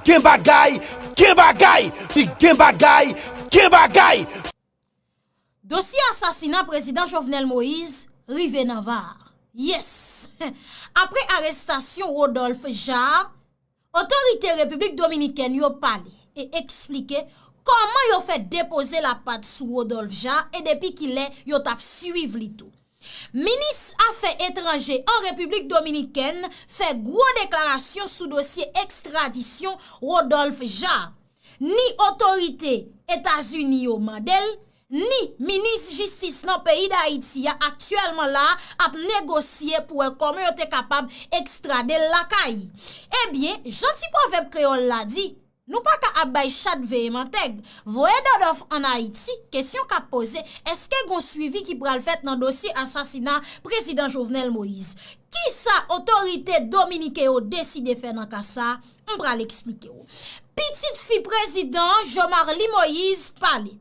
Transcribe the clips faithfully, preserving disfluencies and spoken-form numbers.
Gen bagay, gen bagay, si gen bagay, gen bagay. Dosye asasina prezidan Jovenel Moïse rive nan var. Yes! Apre arestasyon Rodolphe Jaar, otorite Repiblik Dominikèn yo pale e eksplike kòman yo fè depoze lapat sou Rodolphe Jaar e depi kilè yo t ap swiv li tou. Minis afè etranje an Repiblik Dominikèn fè gwo deklarasyon sou dosye ekstradisyon Rodolphe Jaar. Ni otorite Etazini yo mande l, ni minis jistis nan peyi Dayiti a aktyèlman la ap negosye pou wè kòman yo te kapab ekstrade l lakay. Ebyen, jan ti pwovèb kreyòl la di, nou pa ka ap bay chat veye mantèg. Voye Dòdòf ann Ayiti, kesyon k ap poze, èske gon swivi ki pral fèt nan dosye asasina prezidan Jovenel Moïse? Kisa otorite dominiken yo deside fè nan ka sa a? M pral eksplike w. Pitit fi prezidan an, Jomarly Moïse, pale.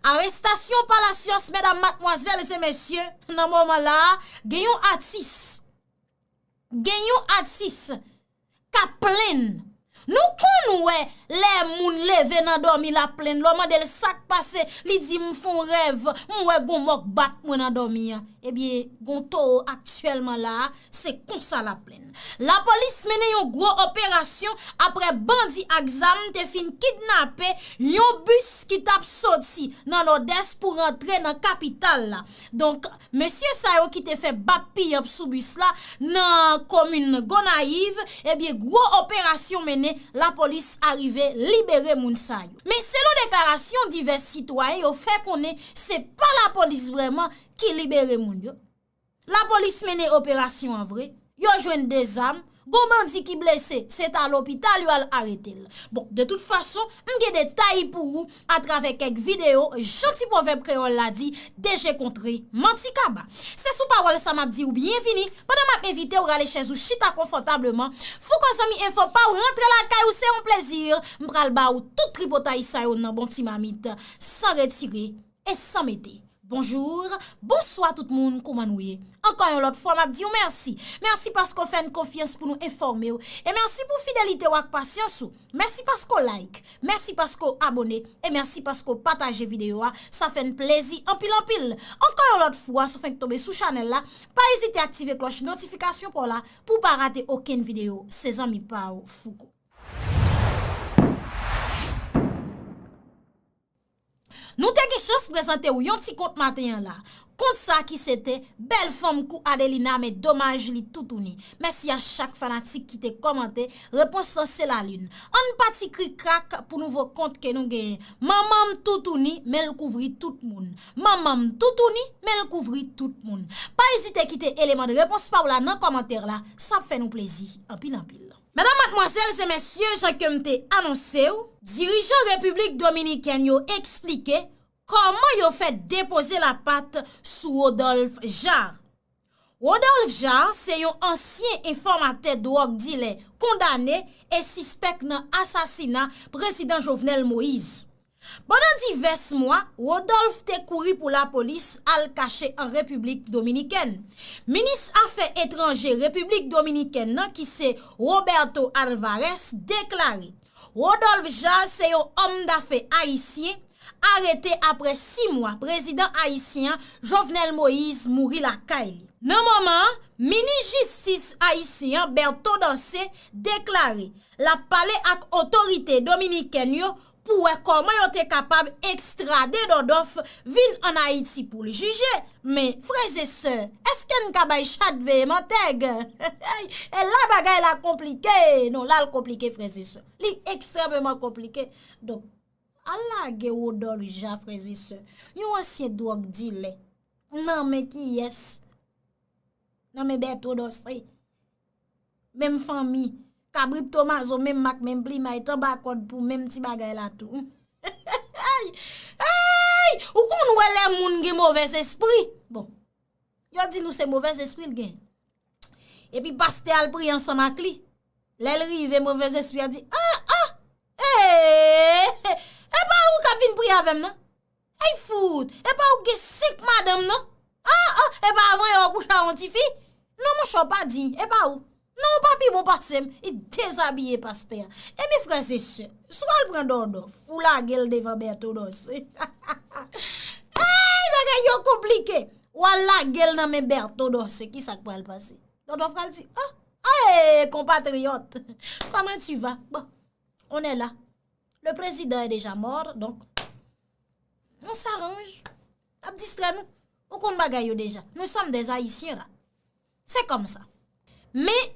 Arestasyon Palacios, medam, madmwazèl e mesye, nan moman la a, gen yon atis. Gen yon atis k ap plenn. Nou konn wè lè moun leve nan dòmi l ap plenn, lè w mande l sa k pase, li di, "M fè yon rèv, m wè gon mò k bat mwen nan dòmi an." Ebyen, gon towo aktyèlman la a, se konsa l ap plenn. Lapolis mennen yon gwo operasyon apre bandi ak zam te fin kidnape yon bis ki t ap soti nan Nòdès pou rantre nan kapital la. Donk, mesye sa yo ki te fè bab piyanp sou bis la nan komin Gonayiv, ebyen, gwo operasyon mennen, lapolis arive libere moun sa yo. Men selon deklarasyon divès sitwayen, yo fè konnen se pa lapolis vrèman ki libere moun yo. Lapolis mennen operasyon an vre, yo jwenn de zam, gon bandi ki blese, se ta lopital yo al arete l. Bon, de tout fason, m gen detay pou ou atravè kèk videyo, jan ti pwovèb kreyòl la di, de je kontre, manti kaba. Se sou pawòl sa m ap di w byenvini, pandan m ap envite w rale chèz ou chita konfòtableman, fouko zanmi enfo pa w rantre lakay ou, se yon plezi, m pral ba w tout tripotay sa yo nan bon ti mamit, san retire e san mete. Bonjou, bonswa tout moun, kouman nou ye? Ankò yon lòt fwa, m ap di w mèsi. Mèsi paske w fè n konfyans pou nou enfòme w. E mèsi pou fidelite w ak pasyans ou. Mèsi paske w like. Mèsi paske w abòne. E mèsi paske w pataje videyo a. Sa fè n plezi anpil, anpil. Ankò yon lòt fwa, si w fenk tonbe sou chanèl la, pa ezite aktive klòch notifikasyon pa w la pou w pa rate okenn videyo. Se zanmi pa w, Fouco. Nou te gen chans prezante w yon ti kont maten an la. Kont sa ki se te bèl fanm kou Adelina, men domaj li toutouni. Mèsi a chak fanatik ki te kòmante, repons lan se lalin. Ann pati krikrak pou nouvo kont ke nou genyen. Manman m toutouni, men l kouvri tout moun. Manman m toutouni, men l kouvri tout moun. Pa ezite kite eleman de repons pa w la nan kòmantè la, sa ap fè nou plezi anpil anpil. Medam, madmwazèl e mesye, jan ke m te anonse w, dirijan Repiblik Dominikèn yo eksplike kòman yo fè depoze lapat sou Rodolphe Jaar. Rodolphe Jaar se yon ansyen enfòmatè dwòg dilè kondane e sispèk nan asasina prezidan Jovenel Moïse. Pandan divès mwa, Rodolphe te kouri pou lapolis al kache an Repiblik Dominikèn. Minis afè etranje Repiblik Dominikèn nan, ki se Roberto Alvarez, deklare Rodolphe Jaar se yon òm dafè ayisyen arete apre sis mwa prezidan ayisyen an, Jovenel Moïse, mouri lakay li. Nan moman an, minis jistis ayisyen an, Berto Dorcé, deklare l ap pale ak otorite dominikèn yo pou wè kòman yo te kapab ekstrade Dòdòf vin ann Ayiti pou l jije. Men, frè e sè, èske n ka bay chat veye mantèg? E la bagay la konplike. Non, la l konplike, frè e sè. Li ekstrèmeman konplike. Donk, al lage Rodolphe Jaar, frè e sè. Yon ansyen dwòg dilè. Nan men kiyès? Nan men Berto Dorcé. Menm fanmi. Kabrit Tomazo, menm mak, menm plimay, tanba kòd pou menm ti bagay la tou. Ay! Ay! Ou konn wè lè moun gen movèzespri? Bon. Yo di nou se movèzespri l gen. Epi pastè al priye ansanm ak li. Lè l rive, movèzespri a di, "Ah, ah! Ee! E pa ou k ap vin priye avè m nan? Ay fout! E pa ou k gen senk madanm nan? Ah, ah! E pa avan yè w kouche ak yon tifi? Non, monchè, w pa diy. E pa ou." Non, ou pa pi bon pase m. Li dezabiye pastè a. Ebyen, frè e sè, si w al pran Dòdòf pou w lage l devan Bèto Dòse. Ey, bagay yo konplike. W al lage l nan men Bèto Dòse, ki sa k pral pase? Dòdòf pral di, ah, hey, compatriote, comment tu vas? Bon, on est là. Le président est déjà mort, donc on s'arrange. N ap distrè nou. Ou konn bagay yo deja. Nous sommes des Haïtiens là. C'est comme ça. Men,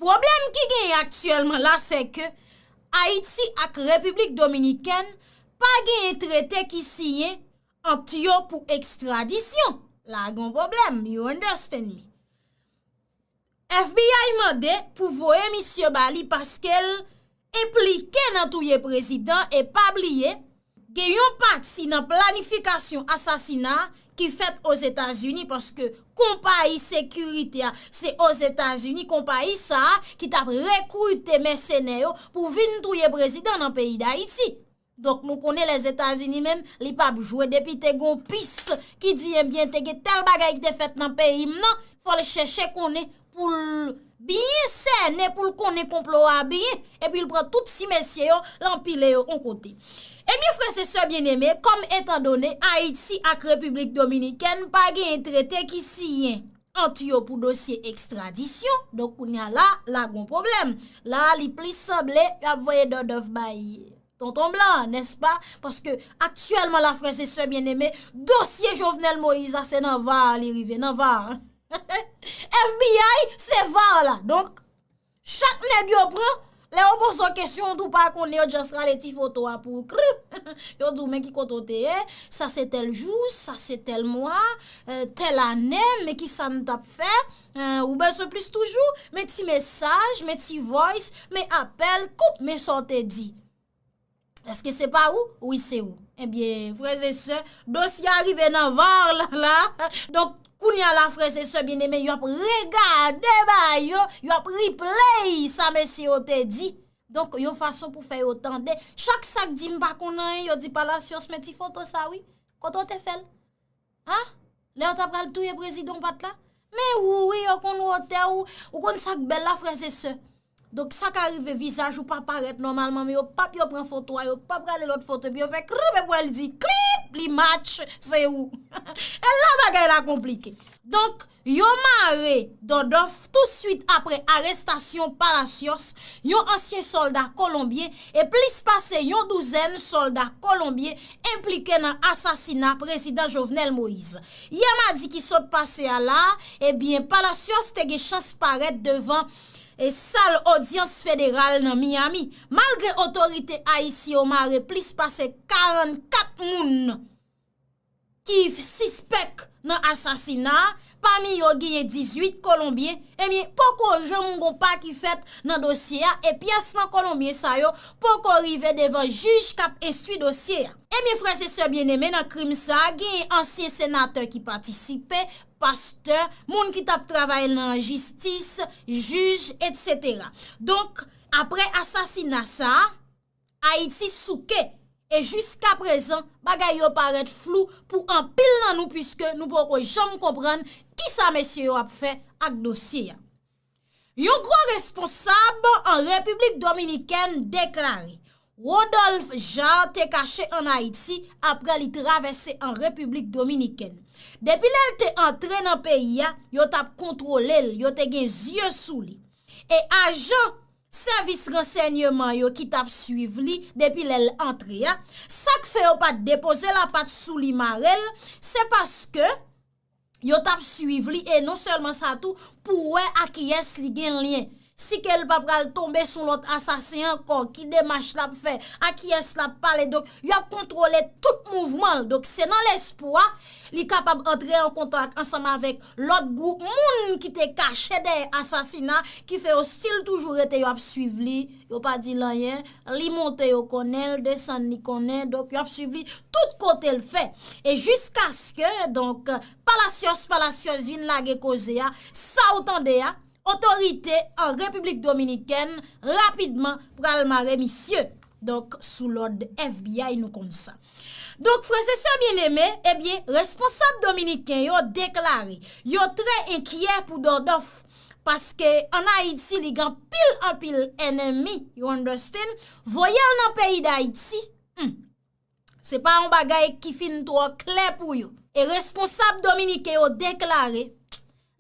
pwoblèm ki genyen aktyèlman la, se ke Ayiti ak Repiblik Dominikèn pa genyen trete ki siyen ant yo pou ekstradisyon. La gen yon pwoblèm, you understand me. F B I mande pou voye misye ba li paske l enplike nan touye prezidan e pa bliye, gen yon pati nan planifikasyon asasina ki fèt Ozetazini paske konpayi sekirite a se Ozetazini, konpayi sa a ki t ap rekrite mèsenè yo pou vin touye prezidan nan peyi Dayiti. Donk, nou konnen Lèzetazini menm, li p ap jwe depi te gon pis ki di, ebyen, te gen tèl bagay ki te fèt nan peyi m nan, fò l chèche konnen pou l byen sènen, pou l konnen konplo a byen, epi l pran tout ti mesye yo, l anpile yo yon kote. Ebyen, frè e sè byeneme, kòm etandone Ayiti ak Repiblik Dominikèn pa genyen trete ki siyen ant yo pou dosye ekstradisyon, donk kounye a la, la gon pwoblèm. La, li plis sanble y ap voye Dòdòf bay Tonton Blan, nèspa? Paske aktyèlman la, frè e sè byeneme, dosye Jovenel Moïse la se nan var li rive, nan var. F B I se var la. Donk, chak nèg yo pran, lè yo poze w kesyon, ou tou pa konnen, yo just rale ti foto a pou ou. Krip! Yo di w, men ki kote w te ye, sa se tèl jou, sa se tèl mwa, eh, tèl ane, men ki sa n t ap fè, eh, ou bezwen plis toujou, men ti mesaj, men ti voice, men apèl, koup, men sa w te di. Èske se pa ou? Wi, se ou. Ebyen, frè e sè, dosye a rive nan var la, la. Donk, kounye a la, frè e sè byeneme, y ap regade ba yo, y ap replay sa mesye yo te di. Donk, yon fason pou fè yo tande. Chak sa k di m pa konn anyen, yo di Palacios, men ti foto sa wi. Kote w te fè l? Hein? Lè yo ta pral touye prezidan w pa t la? Men ou wi, yo konn wotè ou, ou konn sa k bèl la, frè e sè. Donk, sa ka rive vizaj ou pa parèt nòmalman, men yo p ap, yo pran foto a, yo p ap rale lòt foto, epi yo fè krip, epi w wè l di klip, li match, se ou. E la bagay la konplike. Donk, yo mare Dòdòf touswit apre arestasyon Palacios, yon ansyen sòlda kolonbyen, e plis pase yon douzèn sòlda kolonbyen enplike nan asasina prezidan Jovenel Moïse. Yè madi ki sot pase a la, ebyen, Palacios te gen chans parèt devan e sal odyans federal nan Miami. Malgre otorite ayisyen yo mare plis pase karannkat moun ki sispèk nan asasina a, pami yo genyen dizuit kolonbyen, ebyen, poko janm gon pa ki fèt nan dosye a, e pyès nan kolonbyen sa yo poko rive devan jij k ap enstwi dosye a. Ebyen, frè e sè byeneme, nan krim sa a, genyen ansyen senatè ki patisipe, pastè, moun ki t ap travay nan jistis, jij, etsetera. Donk, apre asasina sa a, Ayiti souke, e jiskaprezan, bagay yo parèt flou pou anpil nan nou, piske nou poko janm konprann kisa mesye yo ap fè ak dosye a. Yon gwo responsab an Repiblik Dominikèn deklare Rodolphe Jaar te kache ann Ayiti apre li travèse an Repiblik Dominikèn. Depi lè l te antre nan peyi a, yo t ap kontwole l, yo te gen zye sou li. E ajan sèvis ransèyman yo ki t ap swiv li depi lè l antre a, sa k fè yo pa t depoze lapat sou li, mare l, se paske yo t ap swiv li, e non sèlman sa tou, pou wè a kiyès li gen lyen. Si ke l pa pral tonbe sou lòt asasen ankò, ki demach l ap fè, a kiyès l ap pale. Donk, y ap kontwole tout mouvman l. Donk, se nan lespwa li kapab antre an kontak ansanm avèk lòt gwoup moun ki te kache dèyè asasina, ki fè yo still toujou rete, y ap swiv li, yo pa di l anyen. Li monte, yo konnen l, desann, li konnen. Donk, y ap swiv li tout kote l fè. E jiskaske, donk, Palacios, Palacios vin lage koze a, sa w tande a, otorite an Repiblik Dominikèn rapidman pral mare misye. Donk, sou lòd F B I, nou konn sa. Donk, frè e sè byeneme, ebyen, responsab dominiken yo deklare yo trè enkyè pou Dòdòf. Paske ann Ayiti, li gen anpil, anpil enemi, you understand? Voye l nan peyi Dayiti, hmm, se pa yon bagay ki fin twò klè pou yo. E responsab dominiken yo deklare,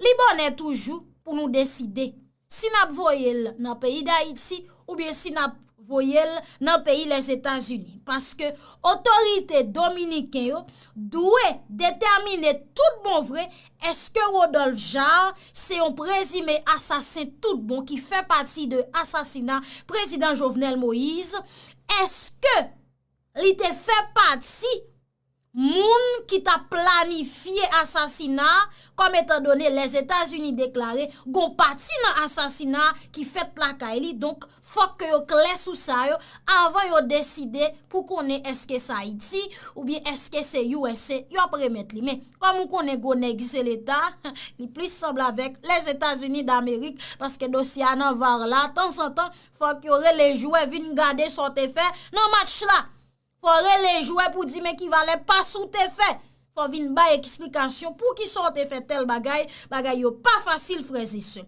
li bonè toujou pou nou deside si n ap voye l nan peyi Dayiti oubyen si n ap voye l nan peyi Lèzetazini. Paske otorite dominiken yo dwe detèmine tout bon vre èske Rodolphe Jaar se yon prezime asasen tout bon ki fè pati de asasina prezidan Jovenel Moïse. Èske li te fè pati moun ki t ap planifye asasina a, kòm etan done Lèzetazini deklare gon pati nan asasina a ki fèt lakay li. Donk, fòk ke yo klè sou sa yo avan yo deside pou konnen èske se Ayiti oubyen èske se U S A yo ap remèt li. Men, kòm ou konnen gwo nèg se Leta, li plis sanble avèk Lèzetazini Damerik, paske dosye a nan var la, tanzantan, fòk yo rele jwè vin gade sa w te fè nan match la. Fò rele jwè pou di men ki valè pas ou te fè. Fò vin bay eksplikasyon poukisa w te fè tèl bagay. Bagay yo pa fasil, frè e sè.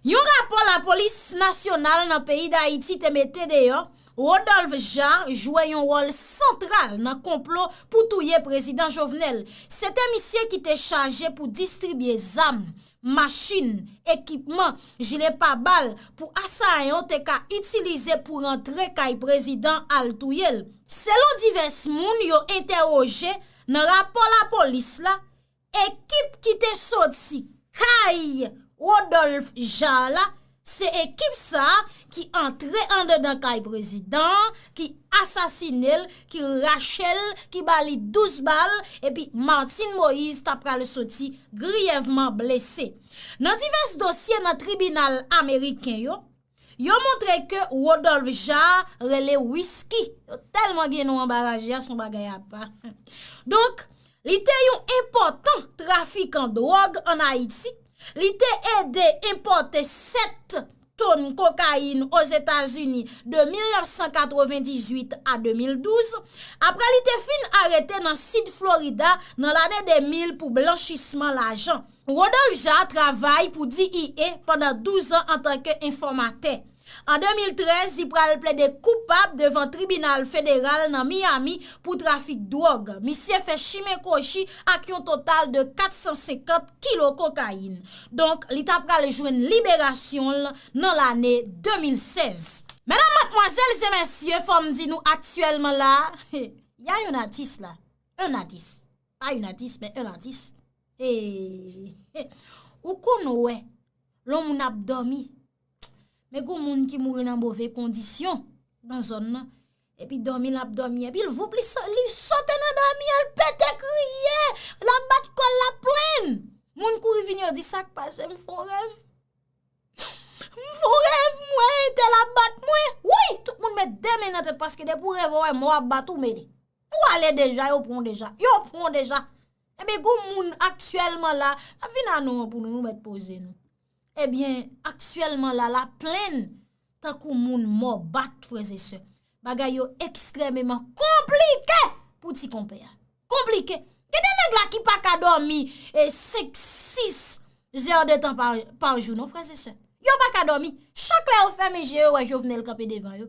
Yon rapò lapolis nasyonal nan peyi Dayiti te mete deyò, Rodolphe Jaar jwe yon wòl santral nan konplo pou touye prezidan Jovenel. Se te misye ki te chaje pou distribye zam, machin, ekipman, jile pabal pou asayan yo te ka itilize pou rantre kay prezidan al touye l. Selon divès moun yo entèwoje nan rapò lapolis la, ekip ki te soti kay Rodolphe Jaar la, se ekip sa a ki antre anndan kay prezidan an, ki asasine l, ki rache l, ki ba li douz bal, epi Martine Moïse ta pral soti griyèvman blese. Nan divès dosye nan tribinal ameriken yo, yo montre ke Rodolphe Jaar rele Whisky. Yo tèlman gen non anbaraje a, se yon bagay apa. Donk, li te yon enpòtan trafikan dwòg ann Ayiti. Li te ede enpòte sèt tonn kokayin Ozetazini de mil nèf san katrevendizuit a de mil douz, apre li te fin arete nan Sid Florida nan lane de mil pou blanchisman lajan. Rodolphe Jaar travay pou D E A pandan douz an antanke enfòmatè. An de mil trèz, li pral plede koupab devan tribinal federal nan Miami pou trafik dwòg. Misye fè chimen kwochi ak yon total de kat san senkant kilo kokayin. Donk, li ta pral jwenn liberasyon l nan lane de mil sèz. Medam, madmwazèl e mesye, fò m di nou aktyèlman la, y a yon atis la. Un atis. Pa yon atis, men un atis. E, ou konn wè, lè yon moun ap dòmi. Men gon moun ki mouri nan move kondisyon nan zòn nan. Epi dòmi l ap dòmi. Epi l voup, li sa-, li sote nan dòmi an, l pete kriye, l ap bat kò l, l ap plenn. Moun kouri vini, yo di, "Sa k pase?" "M fè yon rèv. M fè yon rèv, m wè entèl ap bat mwen." Wi, tout moun met de men nan tèt, paske depi w reve w wè mò ap bat ou, mele. Ou ale deja, yo pran w deja. Yo pran w deja. Ebyen, gon moun aktyèlman la, n ap vin a non an pou nou, nou mèt poze nou. Ebyen, aktyèlman la, l ap plenn tankou moun mò bat, frè e sè. Bagay yo ekstrèmeman konplike pou ti konpè a. Konplike. Gen de nèg la ki pa ka dòmi, e, senk, sis zè de tan pa, pa jou, non, frè e sè. Yo pa ka dòmi. Chak lè yo fèmen je yo, yo wè Jovenel kanpe devan yo.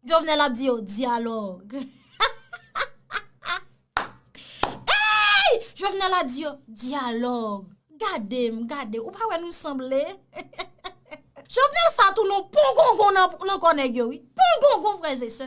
Jovenel ap di yo, "Dyalòg." Ey! Jovenel ap di yo, "Dyalòg." Gade m, gade. Ou pa wè nou sanble? Jovenel sa tou non pongongon nan, nan kò nèg yo, wi. Pongongon, frè e sè.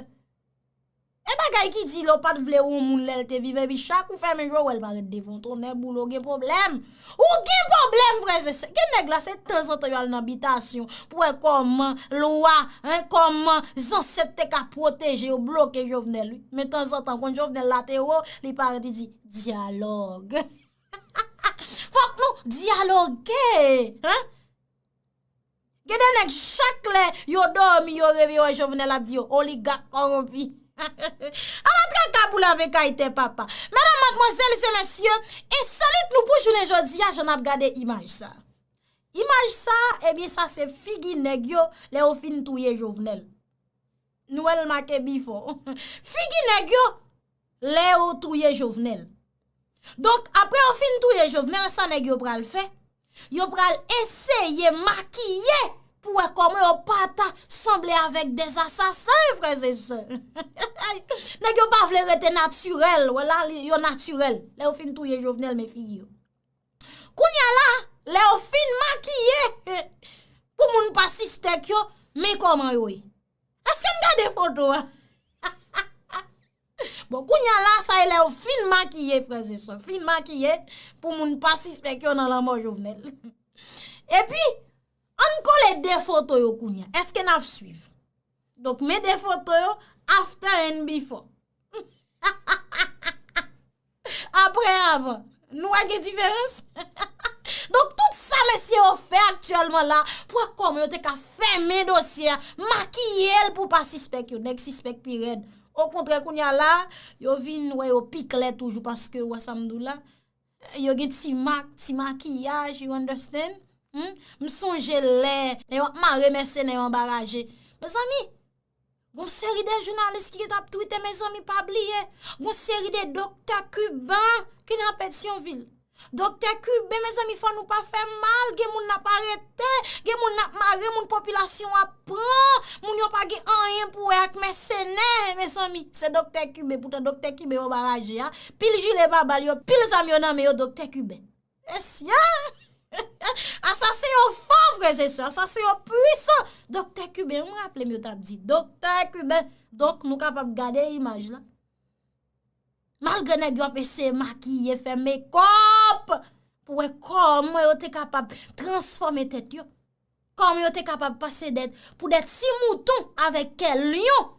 E bagay ki di lè w pa t vle yon moun lè l te viv, epi chak ou fèmen je w, w wè l parèt devan w. Tonnè boule, w gen pwoblèm. Ou gen pwoblèm, frè e sè. Gen nèg la, se tanzantan yo al nan bitasyon pou wè kòman lwa, en, kòman zansèt te ka pwoteje yo, bloke Jovenel, wi. Men tanzantan, konn Jovenel la te wo, li parèt, li di, "Dyalòg." Fòk nou dyaloge, en? Gen de nèg, chak lè yo dòmi, yo reve, yo wè Jovenel ap di yo, "Oligak kòwonpi." Ala traka pou lave kay tè papa. Medam, madmwazèl e mesye, ensolit nou pou jounen jodi a, jan n ap gade imaj sa. Imaj sa, ebyen, sa se figi nèg yo lè yo fin touye Jovenel. Nou wè l make bifò. Figi nèg yo lè yo touye Jovenel. Donk, apre yo fin touye Jovenel, sa nèg yo pral fè? Yo pral eseye makiye pou wè kòman yo pa ta sanble avèk de asasen, frè e sè. Nèg yo pa vle rete natirèl, wè la, yo natirèl. Lè yo fin touye Jovenel, men figi yo. Kounye a la, lè yo fin makiye, pou moun pa sispèk yo, men kòman yo ye. Èske n gade foto a? Bon, kounye a la, sa e lè yo fin makiye, frè e sè. Fin makiye pou moun pa sispèk yo nan lanmò Jovenel. Epi, ann kole de foto yo kounye a. Èske n ap swiv? Donk, men de foto yo, after and before. Apre avan. Nou wè gen diferans? Donk, tout sa mesye yo fè aktyèlman la, pou wè kòman yo te ka fèmen dosye a, makiye l pou pa sispèk yo. Nèg sispèk pi rèd. Okontrè, kounye a la, yo vin wè yo pi klè toujou, paske, ou wè sa m di w la, yo gen ti mak, ti makiyaj, you understand? Hmm? M sonje lè, lè yo ap mare mèsenè yo anba raje. Mezanmi, gon seri de jounalis ki t ap twite, mezanmi, pa bliye. Gon seri de doktè kiben ki nan Petyonvil. Doktè kiben, mezanmi, fò nou pa fè mal. Gen moun n ap arete, gen moun n ap mare, moun popilasyon ap pran, moun yo pa gen anyen pou wè ak mèsenè, mezanmi. Se doktè kiben, poutan doktè kiben yo anba raje a. Pil jile pa bal yo, pil zam yo nan men yo, doktè kiben. Mesye! Asasen yo fò, frè e sè, asasen yo pwisan. Doktè kiben, m raple m yo t ap di. Doktè kiben. Donk, nou kapab gade imaj la. Malgre nèg yo ap eseye makiye, fè mekòp, pou wè kòman yo te kapab transfòme tèt yo. Kòman yo te kapab pase dèt, pou dèt ti mouton avèk kè lyon.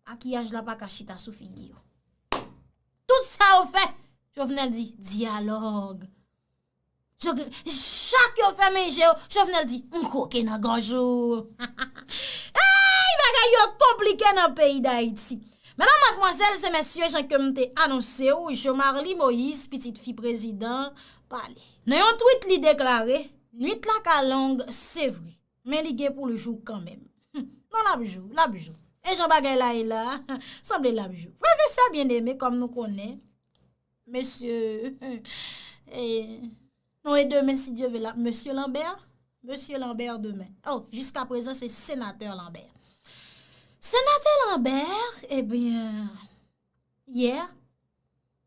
Makiyaj la pa ka chita sou figi yo. Tout sa yo fè, Jovenel di, dyalòg. Jo-, chak yo fèmen je yo, Jovenel di, m kwoke nan gòj ou. Ey, bagay yo konplike nan peyi Dayiti. Medam, madmwazèl, se mesye, jan ke m te anonse w, Jomarly Moïse, pitit fi prezidan, pale. Nan yon tweet, li deklare, nwit la ka long, se vre. Men li gen pou l jou kanmenm. Hmm. Non, l ap jou, l ap jou. E jan bagay la ye la, sanble l ap jou. Frè e sè byeneme, kòm nou konnen, mesye, e, nou e demen, si Dye ve, l ap mesye Lambert, mesye Lambert demen. Oh, jiska prezan, se senatè Lambert. Senatè Lambert, ebyen, yè,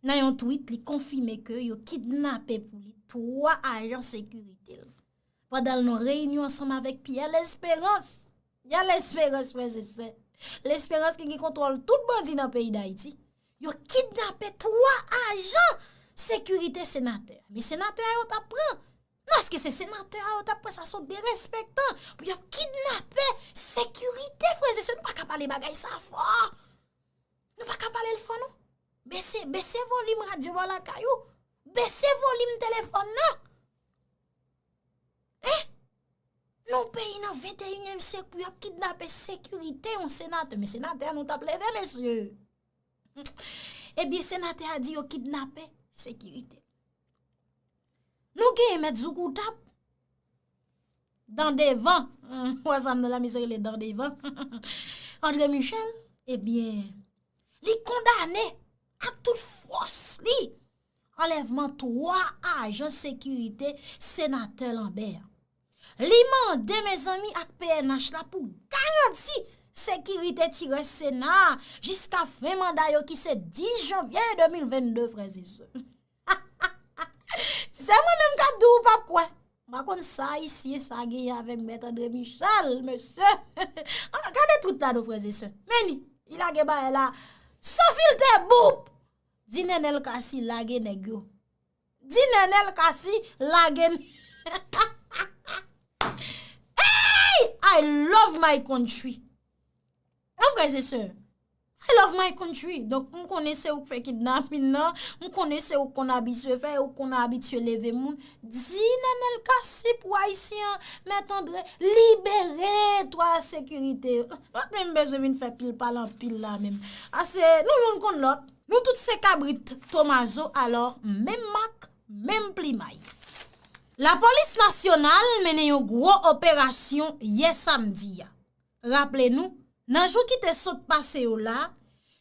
nan yon tweet, li konfime ke yo kidnape pou li twa ajan sekirite l, pandan l nan reyinyon ansanm avèk Pierre Lesperance. Pierre Lesperance, frè e sè. Lesperance ki gen kontwòl tout bandi nan peyi Dayiti. Yo kidnape twa ajan sekirite senatè. Men senatè a yo t ap pran. Non, èske se senatè a yo t ap pran? Sa se yon derespektan. Pou y ap kidnape sekirite, frè e sè. Nou pa ka pale bagay sa fò. Nou pa ka pale l fò, non. Bese, bese volim radyo w lakay ou. Bese volim telefòn nan. Hein? Nan peyi nan venteyinyèm syèk pou y ap kidnape sekirite yon senatè. Men senatè a nou t ap leve, mesye. Ebyen, senatè a di yo kidnape sekirite. Nou genyen mèt Zoukoutap, dan devan. Wè sa m nan la mizè rele dan devan. André Michel, ebyen, li kondane ak tout fòs li anlèvman twa ajan sekirite senatè Lambert. Li mande, mezanmi, ak P N H la pou garanti sekirite ti rès Sena a jiska fen manda yo ki se dis janvye de mil vennde, frè e sè. Si se mwen menm k ap di w, ou p ap kwè. M pa konn sa Ayisyen sa genyen avèk Mèt André Michel, mesye. Gade tout la non, frè e sè. Men li, li lage bagay la san filtè, boup! Di Nenel Cassy lage nèg yo. Di Nenel Cassy lage n-, Hey! I love my country. Non, frè e sè. I love my country. Donk, m konnen se ou k fè kidnapin nan. M konnen se ou k konn abitye fè, ou k konn abitye leve moun. Di Nenel Cassy pou Ayisyen an, Mèt André, libere twa sekirite yo. Lòt menm bezwen vin fè pil pale anpil la menm. Ase, nou youn konn lòt. Nou tout se kabrit Tomazo, alò, menm mak, menm plimay. Lapolis nasyonal mennen yon gwo operasyon yè samdi a. Raple nou, nan jou ki te sot pase yo la,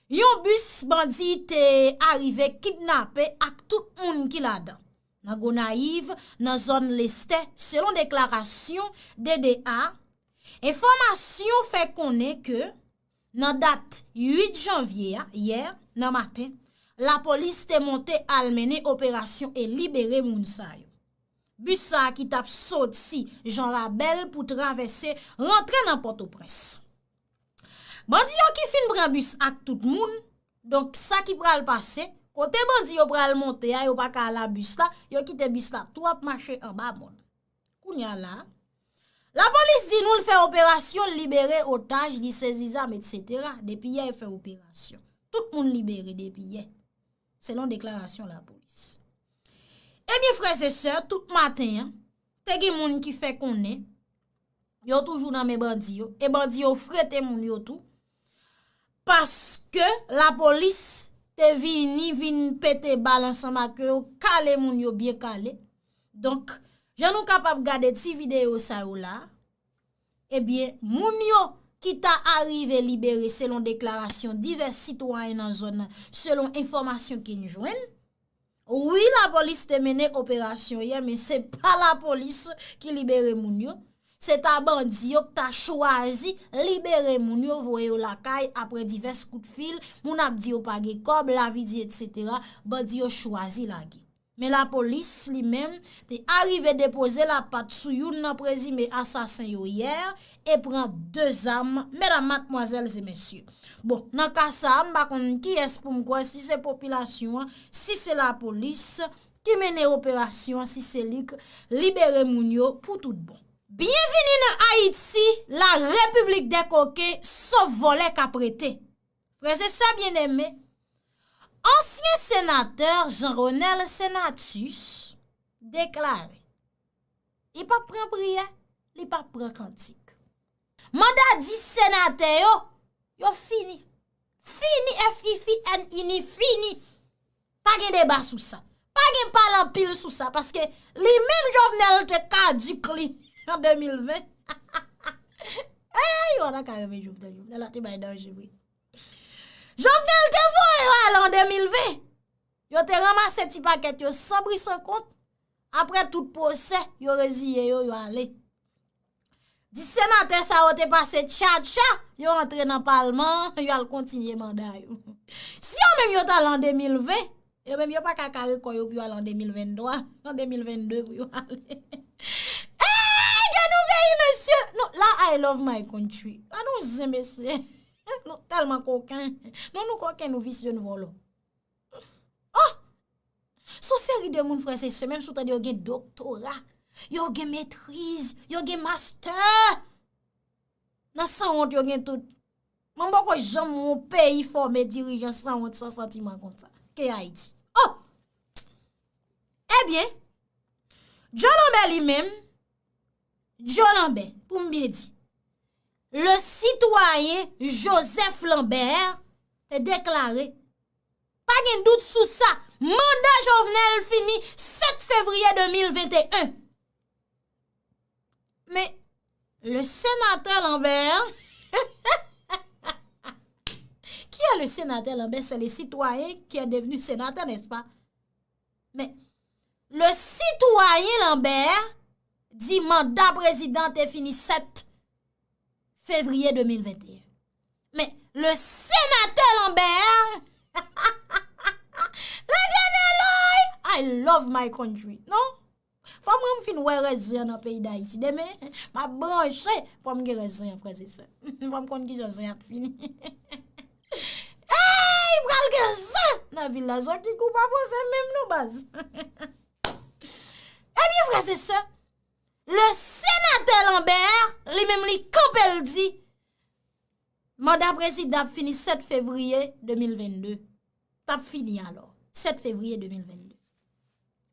yon bis bandi te arive kidnape ak tout moun ki ladan. nan Gonayiv, nan zòn Lestè, selon deklarasyon D D A. Enfòmasyon fè konnen ke nan dat uit janvye a, yè, nan maten, lapolis te monte al mennen operasyon e libere moun sa yo. Bis sa a ki t ap soti Jan Rabèl pou travèse rantre nan Pòtoprens. Bandi yo ki fin pran bis ak tout moun, donk sa ki pral pase, kote bandi yo pral monte a, yo pa ka al a bis la, yo kite bis la tou ap mache anba mòn. Kounye a la, lapolis di nou l fè operasyon, l libere otaj, li sezi zam, etsetera. Depi yè, yo fè operasyon. Tout moun libere depi yè, selon deklarasyon lapolis. Ebyen, frè e sè, tout maten an, te gen moun ki fè konnen yo toujou nan men bandi yo, e bandi yo frete moun yo tou, paske lapolis te vini, vin pete bal ansanm ak yo, kale moun yo byen kale. Donk, jan nou kapab gade ti videyo sa yo la, ebyen, moun yo ki ta arive libere selon deklarasyon divès sitwayen nan zòn nan, selon enfòmasyon ke n jwenn. Wi, lapolis te mennen operasyon yè, men se pa lapolis ki libere moun yo. Se ta bandi yo ki ta chwazi libere moun yo, voye yo lakay apre divès kout fil, moun ap di yo pa gen kòb, lavi di, etsetera. Bandi yo chwazi lage. Men lapolis li menm te arive depoze lapat sou youn nan prezime asasen yo yè e pran de zam, medam, madmwazèl e mesye. Bon, nan ka sa a, m pa konn kiyès pou m kwè, si se popilasyon an, si se lapolis ki mennen operasyon an, si se li k libere moun yo pou tout bon. Byenvini nan Ayiti, la repiblik dè koken, sof vòlè k ap rete. Frè e sè byeneme, ansyen senatè Jean Renel Senatus deklare li p ap pran priyè, li p ap pran kantik. Manda dis senatè yo, yo fini. Fini, F I F I N I N I, fini. Pa gen deba sou sa. Pa gen pale anpil sou sa, paske li menm Jovenel te kadik li an de mil ven. Ey, yo pa ta ka renmen Jovenel, Jovenel la te bay danje vre. Jovenel te voye yo ale an de mil ven. Yo te ranmase ti pakèt yo san bri san kont. Apre tout pwosè, yo reziye yo, yo ale. Dis senatè sa yo te pase tchatcha, yo antre nan palman, yo al kontinye manda yo. Si yo menm yo t al an de mil ven, yo menm yo pa ka kare kò yo pou yo al an de mil venntwa, an de mil vennde pou yo ale. Ey, gen nou peyi, mesye! Nou, la, I love my country. Gad yon zen, mesye. Nou tèlman koken. Nou, nou koken, nou visye, nou vòlò. Oh! Se yon seri de moun, frè e sè, menm si w tande yo gen doktora, yo gen metriz, yo gen mastè. Nan sanwont, yo gen tout. Mwen m poko janm wè yon peyi fòme dirijan sanwont, san santiman konsa ke Ayiti. Oh! Ebyen, Joe Lambert li menm, Joe Lambert, pou m byen di, le sitwayen Joseph Lambert te deklare, pa gen dout sou sa, manda Jovenel fini sèt fevriye de mil venteyen. Men, le senatè Lambert, qui est le sénateur Lambert? C'est le citoyen qui est devenu sénateur, n'est-ce pas? Men, le citoyen Lambert di manda prezidan te fini sèt fevriye de mil venteyen. Men, le senatè Lambert, Letènèl, I love my country. Non? Fò mwen m fin wè rès zen an nan peyi Dayiti. Demen, m ap branche, fò m gen rès zen an, frè e sè. Fò m konn kijan zen ap fini. Ey, pral gen zen nan vil la. Zòkikou pa poze menm non, baz. Ebyen, frè e sè, le senatè Lambert, li menm li kanpe, l di, manda prezidan ap fini sèt fevriye de mil vennde. T ap fini alò, sèt fevriye de mil vennde.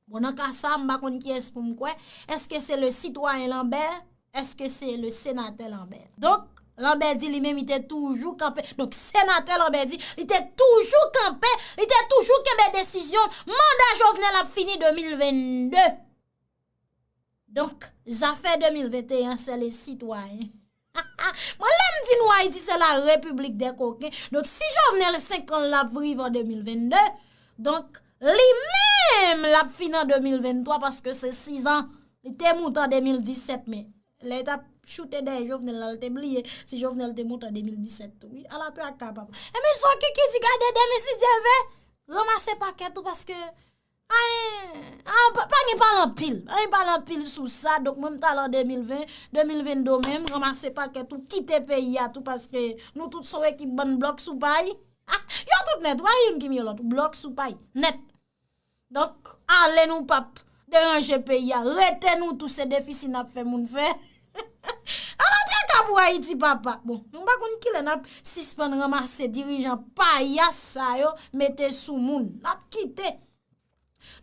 Bon, nan ka sa, m pa konn kiyès pou m kwè. Èske se le sitwayen Lambert? Èske se le senatè Lambert? Donk, Lambert di li menm, li te toujou kanpe. Donk, senatè Lambert di, li te toujou kanpe, li te toujou kenbe desizyon, manda Jovenel ap fini de mil vennde. Donk, zafè de mil venteyen an, se le sitwayen. Mwen, lè m di nou Ayiti, se la repiblik dè koken. Donk, si Jovenel senk an l ap rive an de mil vennde, donk, li menm, menm l ap fin an de mil venntwa paske se sis an. Li te moute an de mil disèt, men lè l t ap choute dèyè Jovenel la, l te bliye si Jovenel te moute an de mil disèt tou, wi. Ala traka, papa. Enben, sa w ki, ki di gade demen si Dye vle, ranmase pakèt ou paske, ay, ah, pa, pa gen pale anpil. Pa gen pale anpil sou sa. Donk, mwen, m t al an de mil ven, de mil venn de menm, ranmase pakèt ou, kite peyi a tou, paske nou tout se yon ekip bann blòk sou pay. Yo tout nèt, wi, pa gen youn ki mye lòt, blòk sou pay, nèt. Donk, ale nou p ap deranje peyi a, rete nou tou, se defisi n ap fè moun fè. Ala traka pou Ayiti, papa. Bon, nou pa konn kilè n ap sispann ranmase dirijan payas sa yo mete sou moun. N ap kite.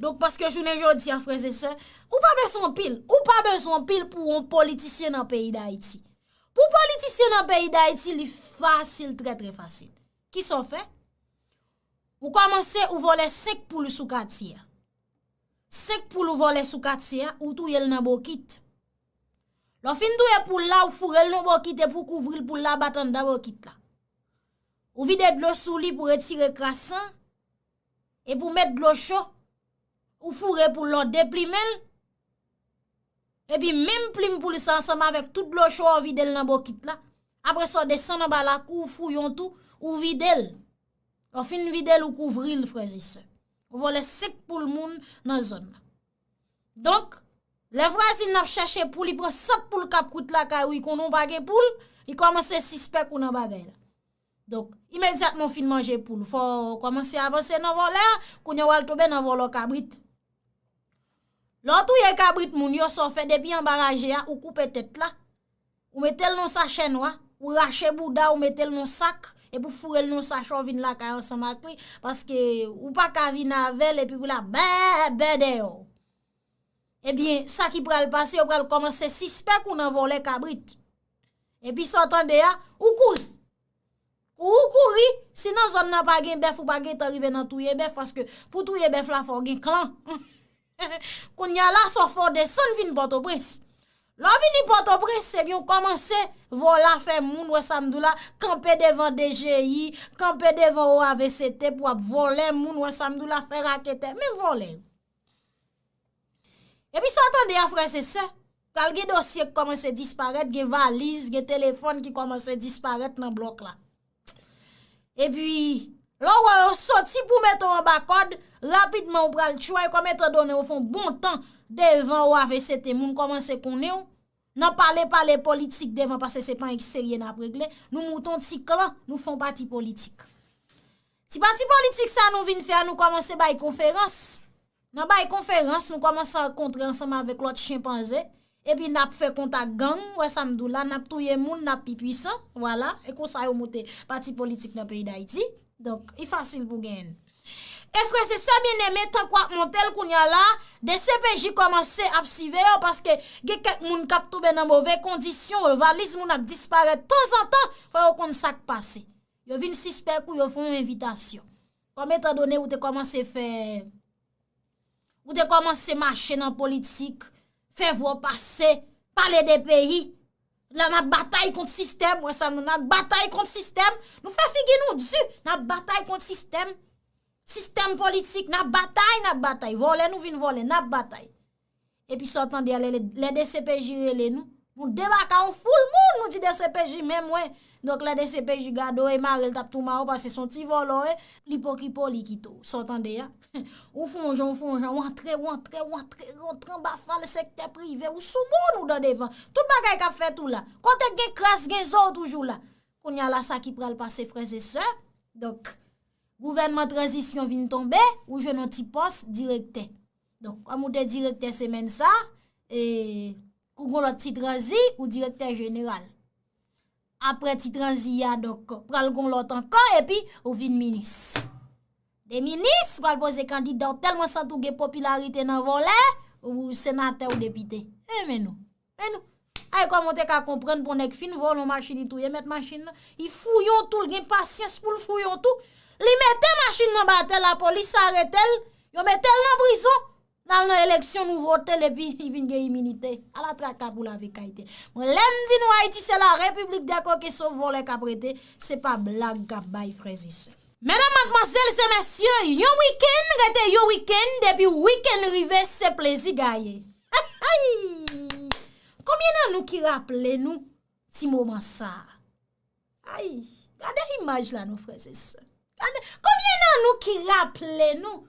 Donk, paske jounen jodi a, frè e sè, ou pa bezwen anpil. Ou pa bezwen anpil pou yon politisyen nan peyi Dayiti. Pou politisyen nan peyi Dayiti, li fasil, trè, trè fasil. Kisa w fè? Ou kòmanse, ou vòlè senk poul sou katye a. Senk poul ou vòlè sou katye a, ou touye l nan bokit. Lè w fin touye poul la, ou foure l nan bokit epi ou kouvri l, poul la bat anndan bokit la. Ou vide dlo sou li pou retire kras san, epi ou met dlo cho, ou foure poul la, w deplimen l, epi menm plim poul sa ansanm avèk tout dlo cho a, w vide l nan bokit la. Apre sa, w desann anba lakou, ou fouye yon twou, ou vide l. Lè w fin vide l, ou kouvri l, frè e sè. Ou vòlè senk poul moun nan zòn nan. Donk, lè vwazin nan ap chèche poul, li pran sant poul k ap kwit lakay ou, li konnen w pa gen poul, li kòmanse sispèk ou nan bagay la. Donk, imedyatman w fin manje poul, fò w kòmanse avanse nan vòlè a, kounye a w al tonbe nan vòlè kabrit. Lè w touye kabrit moun yo, sa w fè depi anba raje a, ou koupe tèt la, ou mete l nan sachè nwa, ou rache bouda, ou mete l nan sak, epi w foure l nan sachè, w vin lakay ansanm ak li, paske ou pa ka vin avè l epi pou l ap bèbè dèyè w. Ebyen, sa ki pral pase, yo pral kòmanse sispèk ou nan vòlè kabrit. Epi sa w tande a, ou kouri. Ou kouri, si nan zòn nan pa gen bèf, ou pa gentan rive nan touye bèf, paske pou touye bèf la, fò w gen klan. Kounye a la, sa w fè, w desann vin Pòtoprens. Lè w vini Pòtoprens, ebyen, w kòmanse vòlè afè moun, wè sa m di w la, kanpe devan D G I, kanpe devan O A V C T pou w ap vòlè moun, wè sa m di w la, fè raketè, menm vòlè yo. Epi sa w tande a, frè e sè, pral gen dosye k kòmanse disparèt, gen valiz, gen telefòn ki kòmanse disparèt nan blòk la. Epi, lè w wè yo soti pou mete w anba kòd, rapidman ou pral tchway, kòm etandone ou fè yon bon tan devan O A V C T, moun kòmanse konnen w. Nan pale, pale politik devan, paske se pa yon serye n ap regle. Nou moute yon ti klan, nou fè yon pati politik. Ti pati politik sa nou vin fè a, nou kòmanse bay konferans. Nan bay konferans, nou kòmanse rankontre ansanm avèk lòt chenpanze. Epi n ap fè kontak gang, wè sa m di w la, n ap touye moun, n ap pi pwisan. Vwala, e konsa yo moute pati politik nan peyi Dayiti. Donk, li fasil pou genyen. E frè e sè byeneme, tank w ap monte l kounye a la, D C P J kòmanse ap siveye w, paske gen kèk moun k ap tonbe nan move kondisyon, valiz moun ap disparèt tanzantan, fò yo konn sa k pase. Yo vin sispèk ou, yo fè yon envitasyon. Kòm etandone ou te kòmanse fè, ou te kòmanse mache nan politik, fè vwa w pase, pale de peyi, la n ap batay kont sistèm, wè sa nou, n ap batay kont sistèm, nou fè figi nou di, n ap batay kont sistèm, sistèm politik, n ap batay, n ap batay, vòlè nou vin vòlè, n ap batay. Epi sa w tande a, lè, lè D C P J rele nou, nou debake a yon foul moun, nou di D C P J men mwen. Donk lè D C P J gade w, e mare l t ap tou mare w, paske se yon ti vòlò, e li pokipo, li kite w. Sa w tande a? Ou fè yon jan, ou fè yon jan, ou antre, ou antre, ou antre, ou antre anba fal sektè prive, ou sou moun, ou nan devan. Tout bagay k ap fèt ou la. Kote k gen kras, gen zo, ou toujou la. Kounye a la, sa ki pral pase, frè e sè. Donk, gouvènman tranzisyon vin tonbe, ou jwenn yon ti pòs direktè. Donk, kòm ou te direktè semèn sa, e, ou gon lòt ti tranzi, ou direktè jeneral. Apre ti tranzi a, donk, pral gon lòt ankò, epi ou vin minis. De minis, pral poze kandida, ou tèlman santi w gen popilarite nan vòlè, ou senatè, ou depite. E men nou. Men nou. Ay, kòman w te ka konprann pou yon nèg fin vòlè yon machin, li touye mèt machin nan? Li fouye yon twou, l gen pasyans pou l fouye yon twou. Li mete machin nan ba tè, lapolis arete l, yo mete l nan prizon. N al nan eleksyon, nou vote l, epi li vin gen iminite. Ala traka pou lave kay tè. Mwen, lè m di nou Ayiti se la repiblik dè koken, se vòlè k ap rete, se pa blag k ap bay, frè e sè. Medam, madmwazèl e mesye, yon wikenn rete yon wikenn, depi wikenn rive se plezi gaye. Konbyen nan nou ki raple nou ti moman sa a? Ay, gade imaj la non, frè e sè. Gade, konbyen nan nou ki raple nou?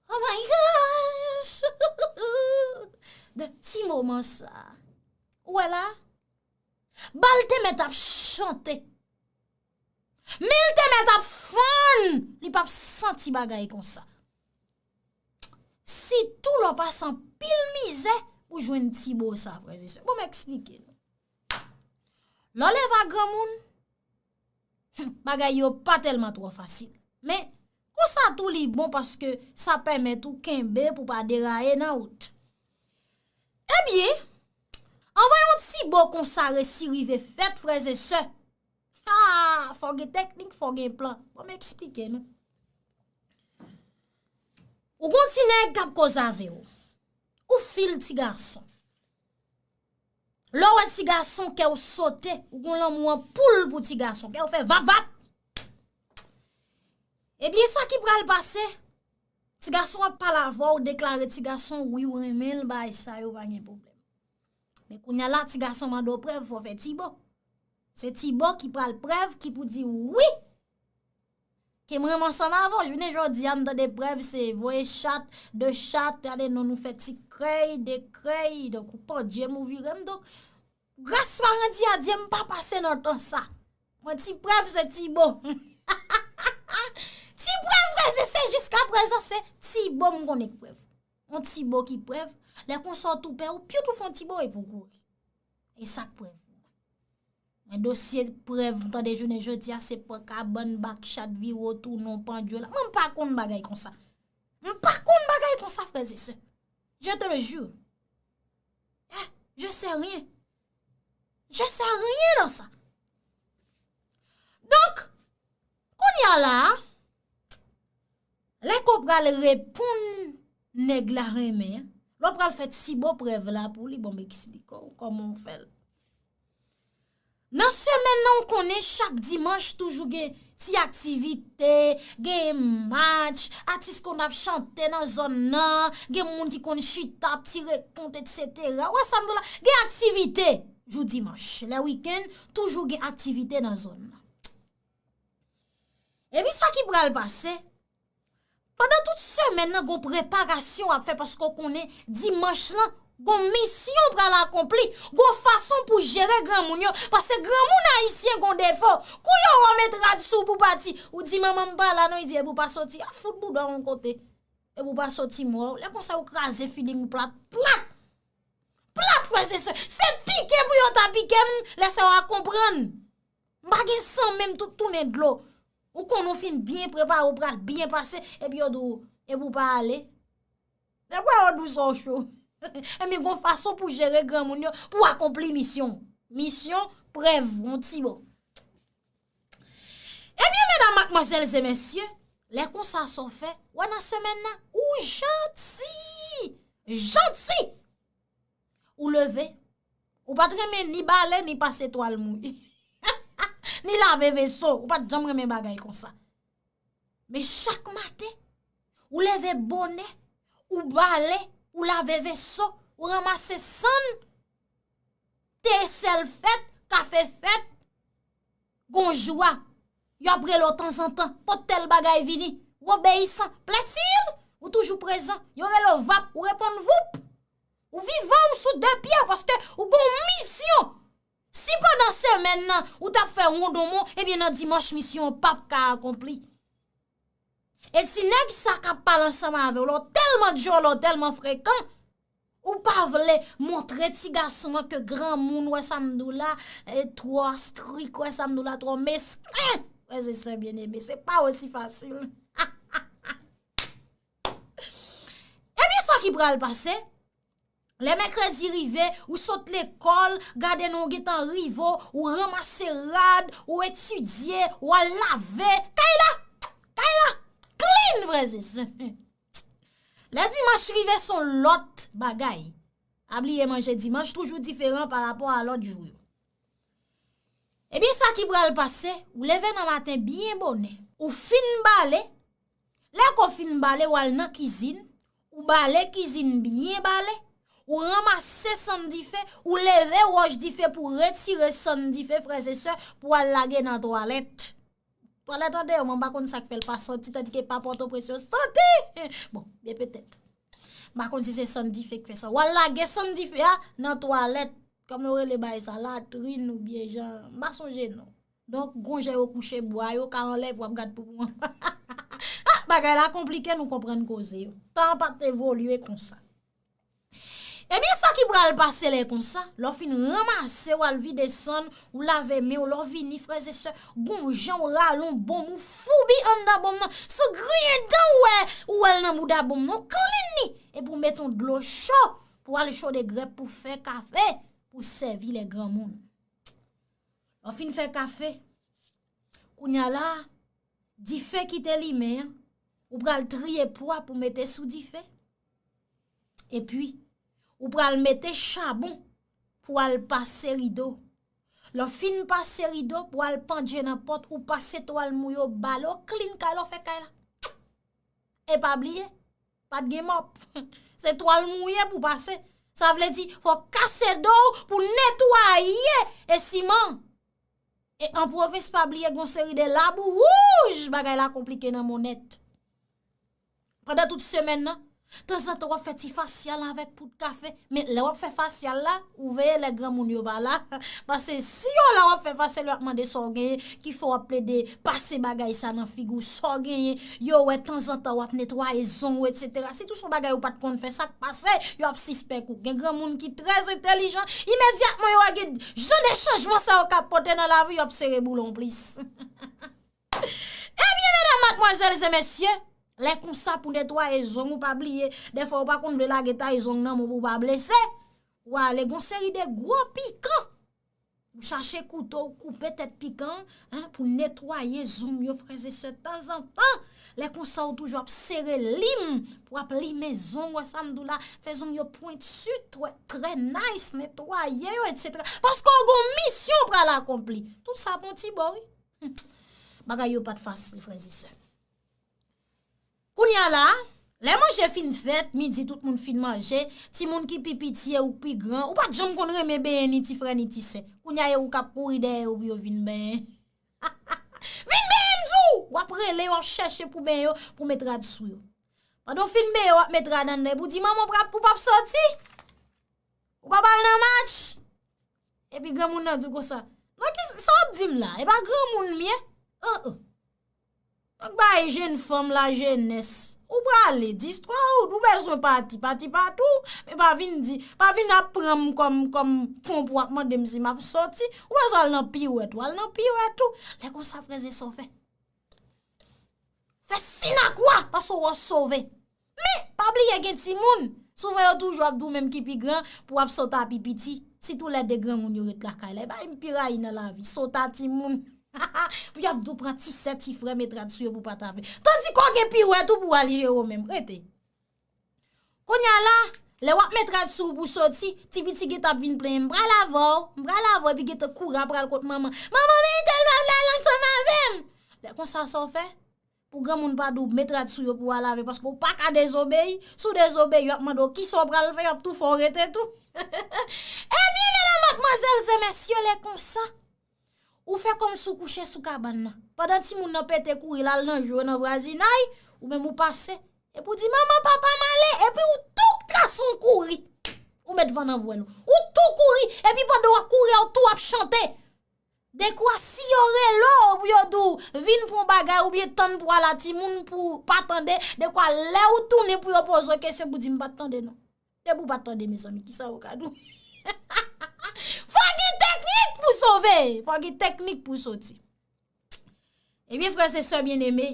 Oh my gosh! De ti moman sa a. Ou wè la? Bal te mèt ap chante. Men l te mèt ap fann, li p ap santi bagay konsa. Sitou lè w pase anpil mizè pou jwenn ti bo sa, frè e sè. Bon, m eksplike nou. Lè w leve a granmoun, bagay yo pa tèlman twò fasil. Men, konsa tou li bon paske sa pèmèt ou kenbe pou pa deraye nan wout. Ebyen, anvan yon ti bo konsa resi rive fèt, frè e sè, ah, fò gen teknik, fò gen plan. Bon, m eksplike nou. Ou gon ti nèg k ap koze avè w. Ou fil ti gason. Lè w wè ti gason, kè w sote, ou gon lanmou an poul pou ti gason, kè w fè vap vap. Ebyen, sa ki pral pase, ti gason ap pale avè w, deklare ti gason, wi, w renmen l, bagay sa yo pa gen pwoblèm. Men kounye a la, ti gason mande w prèv, fò w fè ti bo. Se ti bo ki pral prèv, ki pou di wi. Ke m renmen ansanm avè w. Jounen jodi a, m tande prèv se voye chat, de chat, gade non nou fè ti krèy, de krèy, donk ou pandye m ou vire m, donk gras pa randi a Dye m pa pase nan tan sa. Mwen ti prèv se ti bo. Ti prèv frè e sè jiska prezan se ti bo m konnen k prèv. On ti bo ki prèv, lè konsa w tou pè ou pyot ou fè on ti bo epi w kouri. E sa k prèv pou mwen. Men dosye prèv m tande jounen jodi a se pran kabann, bak chat, vire w tounen, pandye w la. Mwen m pa konn bagay konsa. M pa konn bagay konsa, frè e sè. Je te le jure. Ah, je sais rien. Je sais rien dans ça. Donk, kounye a la a, lè ke w pral reponn nèg la renmen an, lè w pral fè ti bo prèv la pou li, bon, m eksplike w kòman w fè l. Nan semèn nan, ou konnen chak dimanch toujou gen ti aktivite, gen match, atis konn ap chante nan zòn nan, gen moun ki konn chita, ap tire kont, etsetera. Ou wè sa m di w la? Gen aktivite jou dimanch. Lè wikenn, toujou gen aktivite nan zòn nan. Epi sa ki pral pase, pandan tout semèn nan, gon preparasyon w ap fè paske w konnen dimanch lan, gon misyon w pral akonpli, gon fason pou jere granmoun yo, paske granmoun ayisyen gon defo. Kou yo wè w met rad sou w pou pati, ou di manman m pa la non, li di epi w pa soti, ap fout bouda w yon kote. Epi w pa soti m wè w. Lè konsa ou kraze feeling ou plat, plat. Plat, frè e sè. Se pike pou yo ta pike m, lè sa yo a konprann. M pa gen san menm, tout tounen dlo. Ou konn ou fin byen prepare, ou pral byen pase, epi yo di w, epi w pa ale. Se vre yo di w sa w cho. Ebyen, gon fason pou jere granmoun yo, pou akonpli misyon. Misyon, prèv, yon ti bo. Ebyen, medam, madmwazèl e mesye, lè konsa sa w fè, wè nan semèn nan, ou janti! Janti! Ou leve, ou pa t renmen ni bale, ni pase twal mouye. Ni lave veso, ou pa t janm renmen bagay konsa. Men chak maten, ou leve bonè, ou bale, ou lave veso, ou ranmase sann, te sèl fèt, kafe fèt, gon jwa, y ap rele w tanzantan, pot tèl bagay vini, w obeyisan, plètil, ou toujou prezan, yo rele w vap, ou reponn voup. Ou vivan, ou sou de pye w, paske ou gon misyon. Si pandan semèn nan, ou t ap fè wondonmon, ebyen nan dimanch misyon an p ap ka akonpli. E si nèg sa k ap pale ansanm avè w, lè w tèlman djòlè, w tèlman frekan, ou pa vle montre ti gason an ke granmoun, wè sa m di w la, e, twò strik, wè sa m di w la, twò mesken. Frè e sè byeneme, se pa osi fasil. Ebyen, sa ki pral pase, lè mèkredi rive, ou sot lekòl, gade non, ou gentan rive, ou ranmase rad, ou etidye, ou al lave. Kay la! Kay la! Clean, frè e sè. Lè dimanch rive, se yon lòt bagay. Pa bliye manje dimanch toujou diferan pa rapò a lòt jou yo. Ebyen, sa ki pral pase, ou leve nan maten byen bonè. Ou fin bale, lè ke w fin bale, w al nan kizin, ou bale kizin byen bale, ou ranmase sann dife, ou leve wòch dife pou retire sann dife, frè e sè, pou al lage nan twalèt. Twalèt andeyò, mwen pa konn sa k fè l pa santi, tandike pa Pòtoprens yo santi! Bon, byen petèt. M pa konn si se sann dife k fè sa. W al lage sann dife a nan twalèt, kòman yo rele bagay sa, latrin oubyen jan, m pa sonje non. Donk, gon jan yo kouche bwa yo ka anlè pou w ap gad poupou an. Ah, bagay la konplike, nou konprann koze yo. Tan an pa t evolye konsa. Ebyen, sa ki pral pase lè konsa, lè w fin ranmase, w al vide sann, ou lave men w, lè w vini, frè e sè, gon jan w rale yon bonm, ou foubi anndan bonm nan, sou griyen dan w wè, ou wè l nan bouda bonm nan, ou klin li, epi w mete yon dlo cho, pou w al chode grèp, pou fè kafe, pou sèvi lè granmoun. Lè w fin fè kafe, kounye a la, dife ki te limen an, ou pral triye pwa pou mete sou dife. Epi, ou pral mete chabon pou al pase rido. Lè w fin pase rido pou al pandje nan pòt, ou pase twal mou yo, bale w klin kay la, w fè kay la. E pa bliye, pa t gen mòp. Se twal mouye pou pase. Sa vle di, fò w kase do w pou netwaye e siman. E an pwovens, pa bliye, gon seri de labou wouj, bagay la konplike nan monnèt. Pandan tout semèn nan, tanzantan w ap fè ti fasyal avèk poud kafe. Men lè w ap fè fasyal la, ou veye lè granmoun yo pa la. Paske si yo la w ap fè fasyal, yo ap mande sa w genyen, ki fè w ap plede pase bagay sa nan figi w, sa w genyen, yo wè tanzantan w ap netwaye zong ou, etsetera. Sitou se yon bagay ou pa t konn fè, sa k pase, yo ap sispèk ou. Gen granmoun ki trè entèlijan, imedyatman yo wè gen jan de chanjman sa yo ka pote nan lavi, yo ap sere boulon plis. Ebyen, medam, madmwazèl e mesye, lè konsa pou netwaye zong ou pa bliye, dèfwa ou pa konn vle lage tay zong nan men w pou w pa blese, ou ale gon seri de gwo pikan. Ou chache kouto, ou koupe tèt pikan, en, pou netwaye zong yo, frè e sè, tanzantan. Lè konsa ou toujou ap sere lim, pou ap limen zong, wè sa m di w la, fè zong yo pwenti, trè, trè nice, netwaye yo, etsetera. Paske w gon misyon w pral akonpli. Tout sa pou yon ti bò, wi. Hmm. Bagay yo pa t fasil, frè e sè. Kounye a la, lè manje fin fèt, midi tout moun fin manje, timoun ki pi piti e ou k pi gran, ou pa t janm konn renmen benyen ni ti frè ni ti sè. Kounye a e ou k ap kouri dèyè yo pou yo vin benyen. Vin benyen m di w! W ap rele, w ap chèche pou benyen yo, pou met rad sou yo. Pandan w fin benyen, w ap met rad anndan, epi w di, manman, w p ap, ou p ap soti? Ou p ap al nan match? Epi granmoun nan di w konsa, nan ki sa w ap di m la? E pa granmoun m ye? Oh, oh. Donk bay jenn fanm lajenès. Ou prale, distwè ou, ou bezwen pati, pati pa tou, men pa vin di, pa vin ap pran m kòm, kòm pon pou w ap mande m si m ap soti. Ou bezwen al nan piwèt, ou al nan piwèt ou. Lè konsa, frè e sè, w fè. Fè sinakwa, paske w sove. Men, pa bliye gen timoun. Souvan yo toujou ap di w menm ki pi gran pou w ap sot a pi piti. Sitou lè de granmoun yo ret lakay la. E bagay m pi rayi nan lavi, sot a timoun. Pou y ap di w pran ti sè, ti frè, met rad sou yo pou w pa t ave. Tandike w gen piwèt ou pou w al jere w menm. Rete. Kounye a la, lè w ap met rad sou ou pou soti, ti piti gentan ap vin plenyen, m pral avè w, m pral avè w, epi gentan kouri ap pral kot manman. Manman, men tèl rad la al ansanm avè m! Lè konsa, sa w fè? Pou granmoun pa di w met rad sou yo pou w al lave, paske w pa ka dezobeyi. Si w dezobeyi, yo ap mande w kisa w pral fè, yo ap tou fè w rete tou. Ebyen, medam, madmwazèl e mesye, lè konsa, ou fè kòmsi w kouche sou kabann nan. Pandan timoun nan pete kouri, l al nan jou yo nan vwazinay, ou menm ou pase. Epi w di, manman, papa, m ale. Epi w tou trase yon kouri. Ou met van nan vwèl ou. Ou tou kouri. Epi pandan w ap kouri a, ou tou ap chante. Dekwa si yo rele w pou yo di w vin pran bagay oubyen tann pou al a timoun pou pa tande, dekwa lè ou tounen pou yo poze w kesyon pou di m pa t tande non. Depi w pa t tande, mezanmi, kisa yo ka di w? Fò gen teknik pou sove, fò gen teknik pou soti. Ebyen, frè e sè byeneme,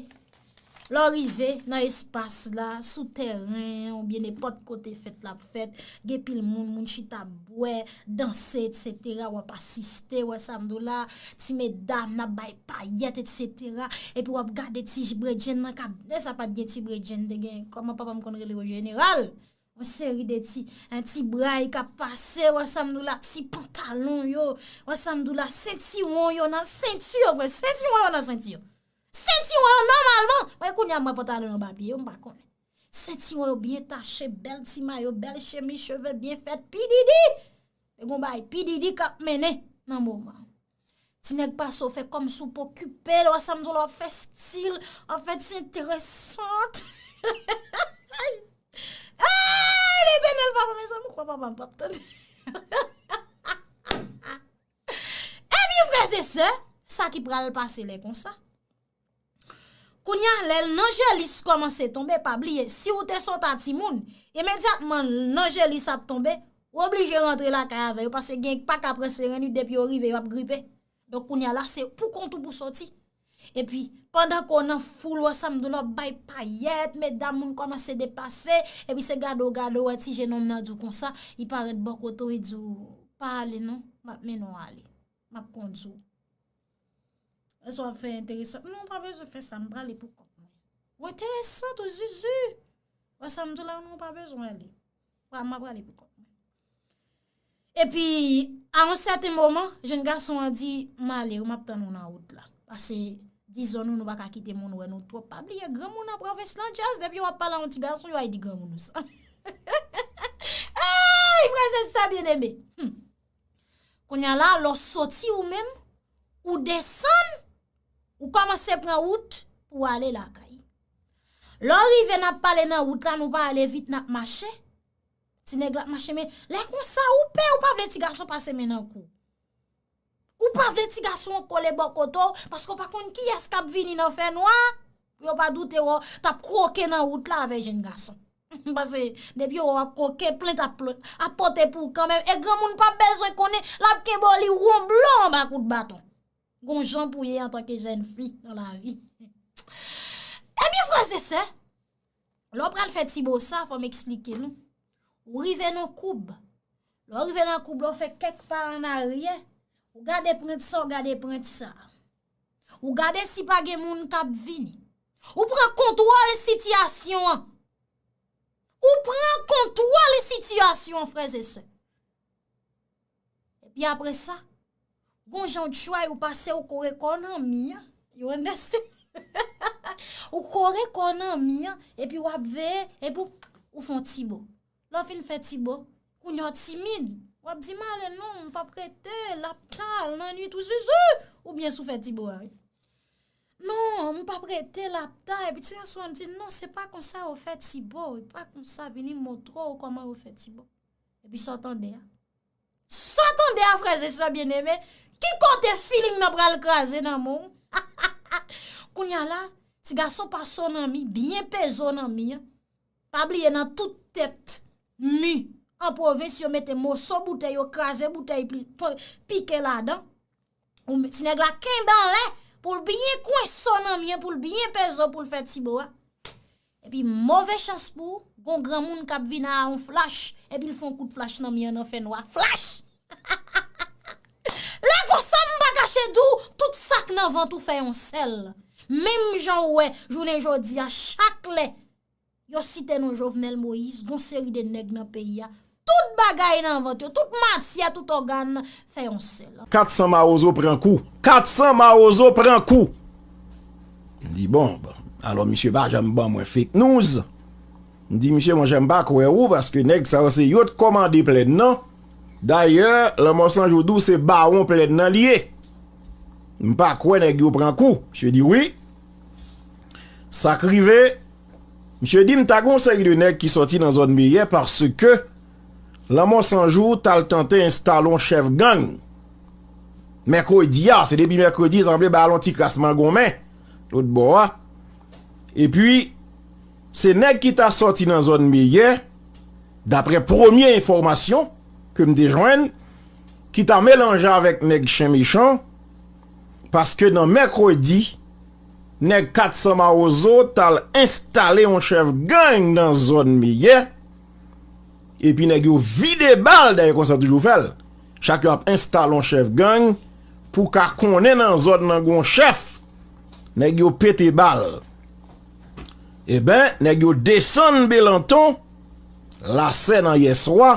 lè w rive nan espas la, sou tèren, oubyen nenpòt kote fèt la ap fèt, gen pil moun, moun chita ap bwè, danse, etsetera, w ap asiste, wè sa m di w la, ti medam, n ap bay payèt, etsetera, epi w ap gade ti bredjenn nan k ap, lè sa pa t gen ti bredjenn, te gen, kòman papa m konn rele yo, jeneral? Yon seri de ti, en, ti bray k ap pase, wè sa m di w la, ti pantalon yo, wè sa m di w la, sentiwon yo nan senti yo, frè, sentiwon yo nan senti yo. Senti Sentiwon yo nòmalman. Mwen kounye a mwen pantalon yo ba pye yo, m pa konnen. Sentiwon yo byen tache, bèl ti mayo, bèl chemiz, cheve byen fèt, pididi. Te gon bagay pididi k ap mennen nan moman. Ti nèg pase w fè kòmsi w pa okipe l, w ap santi w ap fè stil, an fèt se enteresan. Ay, Letènèl papa, mezanmi, kwa papa m p ap tande. Ebyen, frè e sè, sa ki pral pase lè konsa. Kounye a, lè nanjelis kòmanse tonbe, pa bliye, si w te sot a timoun, imedyatman nanjelis ap tonbe, ou oblije rantre lakay avè yo, paske gen pa ka pran seren wi, depi yo rive, yo ap gripe. Donk, kounye a la, se pou kont ou pou soti. Epi, pandan ke w nan foul, w ansanm de lòt bay payèt, medam, moun kòmanse deplase, epi se gade w gade w wè ti jenòm nan di w konsa, li parèt bò kote w, li di w, pa ale non, m ap mennen w ale, m ap kondui w. Èske w ap fè enteresan? Non, w pa bezwen fè sa, m prale pou kont mwen. Ou enteresan tou, Zuzu. Wè sa m di w la, non, w pa bezwen ale. Wa, m ap prale pou kont mwen. Epi, a yon sèten moman, jenn gason an di, m ale wi, m ap tann ou nan wout la. Paske, dizon nou, nou pa ka kite moun wè nou twòp. Pa bliye, granmoun nan pwovens lan, Jazz, depi w ap pale a yon ti gason, yo ay di granmoun ou sa. Ay, frè e sè byeneme. Hmm. Kounye a la, lè w soti ou menm, ou desann, ou kòmanse pran wout pou w ale lakay. Lè w rive, n ap pale nan wout la, nou pa ale vit, n ap mache. Ti nèg la ap mache, men lè konsa, ou pè, ou pa vle ti gason pase men nan kou w. Ou pa vle ti gason an kole bò kote w, paske w pa konn kiyès k ap vini nan fènwa. Pou yo pa doute w, t ap kwoke nan wout la avèk jenn gason. Paske depi yo wè w ap kwoke, plent ap, ap pote pou ou kanmenm. E granmoun p ap bezwen konnen, l ap kenbe w, li wonblo anba kout baton. Gon jan pou ye antanke jèn fi nan lavi. Ebyen, frè e sè, lè w pral fè ti bo sa, fò m eksplike nou. Ou rive nan koub. Lè w rive nan koub la, w fè kèk pa ann aryè. Ou gade prent sa, w gade prent sa. Ou gade si pa gen moun k ap vini. Ou pran kontwòl sitiyasyon an. Ou pran kontwòl sitiyasyon an, frè e sè. Epi apre sa, gon jan w try ou pase ou kore kò w nan mi an. You understand? Ou kore kò w nan mi an, epi w ap veye, epi w, ou fè yon ti bo. Lè w fin fè ti bo, kounye a w timid. W ap di, m ale non, m p ap rete, l ap ta, nan nwit ou Zuzu. Oubyen si w fè ti bo a, wi. Non, m p ap rete, l ap ta. Epi ti gason an di, non, se pa konsa yo fè ti bo, e pa konsa, vini m montre w kòman yo fè ti bo. Epi sa w tande a. Sa w tande a, frè e sè byeneme, ki kote feeling nan pral kraze nan men w? Kounye a la, ti gason pase w nan mi, byen peze w nan mi an. Pa bliye nan tout tèt mi an pwovens, yo mete moso boutèy, yo kraze boutèy, pi-, p-, pike ladan. Ou, ti nèg la kenbe anlè pou l byen kwense w nan mi an, pou l byen peze w, pou l fè ti bo a. Epi move chans pou ou, gon granmoun k ap vin a yon flach, epi l fè yon kout flach nan mi an nan fènwa. Flach! Lè konsa, m pa kache di w, tout sa k nan vant ou fè yon sèl. Menm jan ou wè, jounen jodi a, chak lè yo site non Jovenel Moïse, gon seri de nèg nan peyi a, tout bagay nan vant yo, tout matyè, tout ògàn fè yon sèl. Kat san mawozo pran kou. Kat san mawozo pran kou. M di, bon, bon. Alò, misye pa janm ban mwen fake news. M di, misye, monchè, m pa kwè ou, paske nèg sa yo se yo t kòmande plèn nan. Dayè, Lanmò San Jou di w se bawon plèn nan li ye. M pa kwè nèg yo pran kou. Misye di wi. Sa k rive, misye di m ta gen yon seri de nèg ki sòti nan zòn Meyè paske Lanmò San Jou t al tante enstale yon chèf gang. Mèkredi a, se depi mèkredi, sanble ba l yon ti kras mangonmen, lòt bò a. Epi, se nèg ki ta sòti nan zòn Meyè, daprè premye enfòmasyon ke m te jwenn, ki ta melanje avèk nèg Chen Mechan, paske nan mèkredi, nèg kat san mawozo t al enstale yon chèf gang nan zòn Meyè, epi nèg yo vide bal, dayè konsa toujou fè l. Chak yo ap enstale yon chèf gang pou ka konnen nan zòn nan gon chèf, nèg yo pete bal. Eben, nèg yo desann Belanton, Lasè nan yèswa,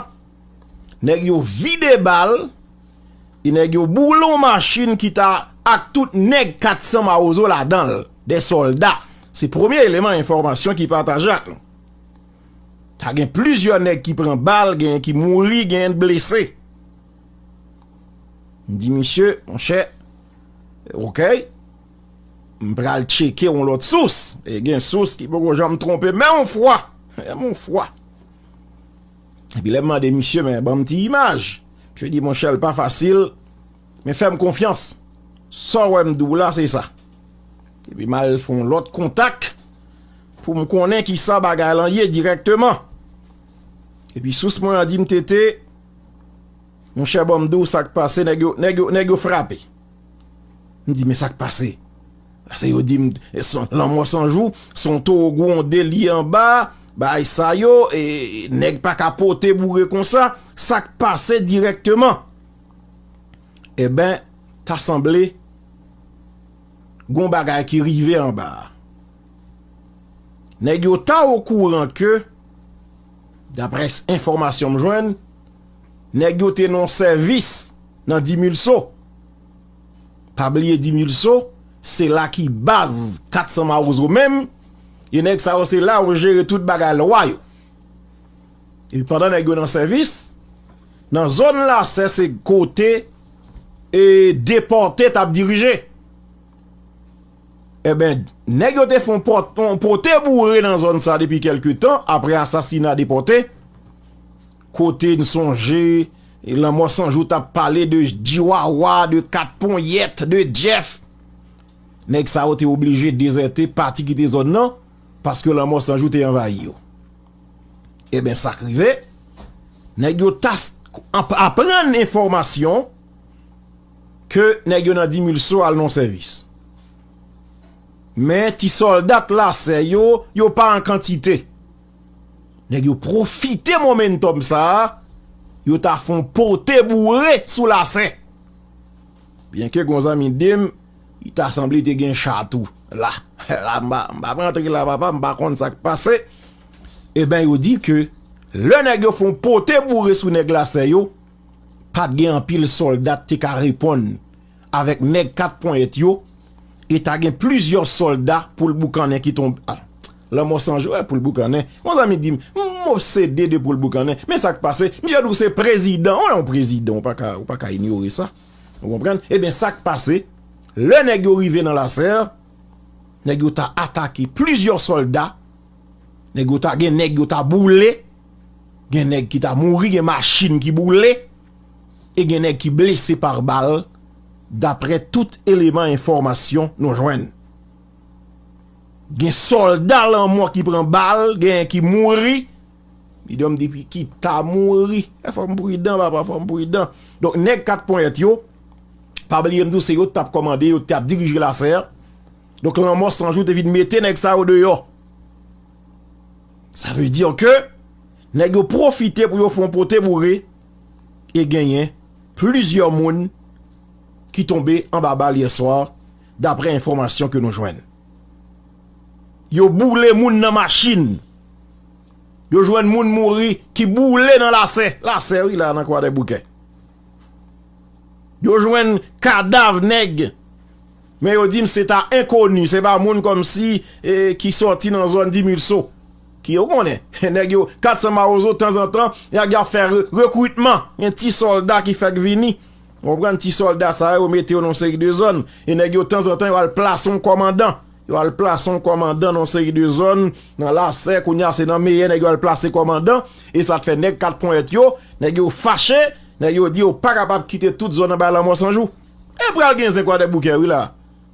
nèg yo vide bal, e nèg yo boule yon machin ki ta ak tout nèg kat san mawozo ladan l. de sòlda. Se premye eleman enfòmasyon ki pataje ak nou. Ta gen plizyè nèg ki pran bal, genyen ki mouri, genyen blese. M di misye, monchè, oke, m pral tcheke yon lòt sous. E gen sous ki poko janm twonpe, men yon fwa, men yon fwa. Epi lè m mande misye, men ban m ti imaj. Misye di, monchè, l pa fasil, men fè m konfyans. Sa w wè m di w la, se sa. Epi m al fè yon lòt kontak pou m konnen ki sa bagay lan ye dirèkteman. Epi sous mwen an di m, Tete, monchè, ban m di w sa k pase, nèg yo, nèg yo, nèg yo frape. M di, men sa k pase? Pase yo di m, se yon lanmò san jou, se yon towo gwonde li anba, bagay sa yo, e nèg pa ka pote boure konsa, sa k pase dirèkteman? Eben, ta sanble gon bagay ki rive anba a. Nèg yo ta okouran ke, daprè enfòmasyon m jwenn, nèg yo te nan sèvis nan Dimilso. Pa bliye Dimilso, se la ki baz kat san Mawozo menm, e nèg sa yo se la yo jere tout bagay lwa yo. Epi pandan nèg yo nan sèvis, nan zòn Lasè se kote e depòte t ap dirije. Eben, nèg yo te fè yon pòt-, yon pote boure nan zòn sa depi kèlke tan, apre asasina depòte. Kote n sonje, Lanmò San Jou t ap pale de Jiwawa, de Kat Ponyèt, de Jeff. Nèg sa yo te oblije dezète, pati kite zòn nan, paske Lanmò San Jou te anvayi yo. Eben, sa k rive, nèg yo ta s-, ap-, aprann enfòmasyon ke nèg yo nan Dimilso al nan sèvis. Men ti sòlda Lasè yo, yo pa an kantite. Nèg yo pwofite momentòm sa a, yo ta fè yon pote boure sou Lasè. Byenke gon zanmi di m, li ta sanble te gen cha tou. La, la, m pa, m pa rantre la, papa, m pa konn sa k pase. Eben, yo di ke lè nèg yo fè yon pote boure sou nèg Lasè yo, pa t gen anpil sòlda te ka reponn avèk nèg Kat Ponyèt yo, e ta gen plizyè sòlda Poul Boukannen ki tonbe. A, Lanmò San Jou, e, Poul Boukannen. Yon zanmi di m, m obsede de Poul Boukannen. Men sa k pase, misye di w se prezidan. Ou wè yon prezidan, ou pa ka, ou pa ka inyore sa. Ou konprann? Eben, sa k pase, lè nèg yo rive nan Lasè, nèg yo ta atake plizyè sòlda, nèg yo ta, gen nèg yo ta boule, gen nèg ki ta mouri, gen machin ki boule, e gen nèg ki blese pa bal, daprè tout eleman enfòmasyon nou jwenn. Gen sòlda Lanmò ki pran bal, gen ki mouri. Li di m depi ki ta mouri. E fò m pridan, papa, fò m pridan. Donk, nèg Kat Ponyèt yo, pa bliye m di w, se yo t ap kòmande, yo t ap dirije Lasè. Donk, Lanmò San Jou te vin mete nèg sa yo deyò. Sa vle di ke nèg yo pwofite pou yo fè yon pote boure e genyen plizyè moun ki tonbe anba bal yè swa, daprè enfòmasyon ke nou jwenn. Yo boule moun nan machin. Yo jwenn moun mouri ki boule nan Lasè. Lasè, wi, la, nan Kwadèboukè. Yo jwenn kadav nèg. Men yo di m se ta enkoni, se pa moun kòmsi, e, ki sòti nan zòn Dimilso. Ki yo konnen. Nèg yo, kat san Mawozo, tanzantan, y a, y a fè re-, rekritman. Gen ti sòlda ki fèk vini. Ou konprann, ti sòlda sa yo, yo mete yo nan yon seri de zòn. E nèg yo, tanzantan, yo al plase yon kòmandan. Yo al plase yon kòmandan nan yon seri de zòn, nan Lasè, kounye a se nan Meyè, nèg yo al plase kòmandan. E sa t fè nèg Kat Ponyèt yo, nèg yo fache, nèg yo di yo pa kapab kite tout zòn anba Lanmò San Jou. E pral gen zen Kwadèboukè, wi la.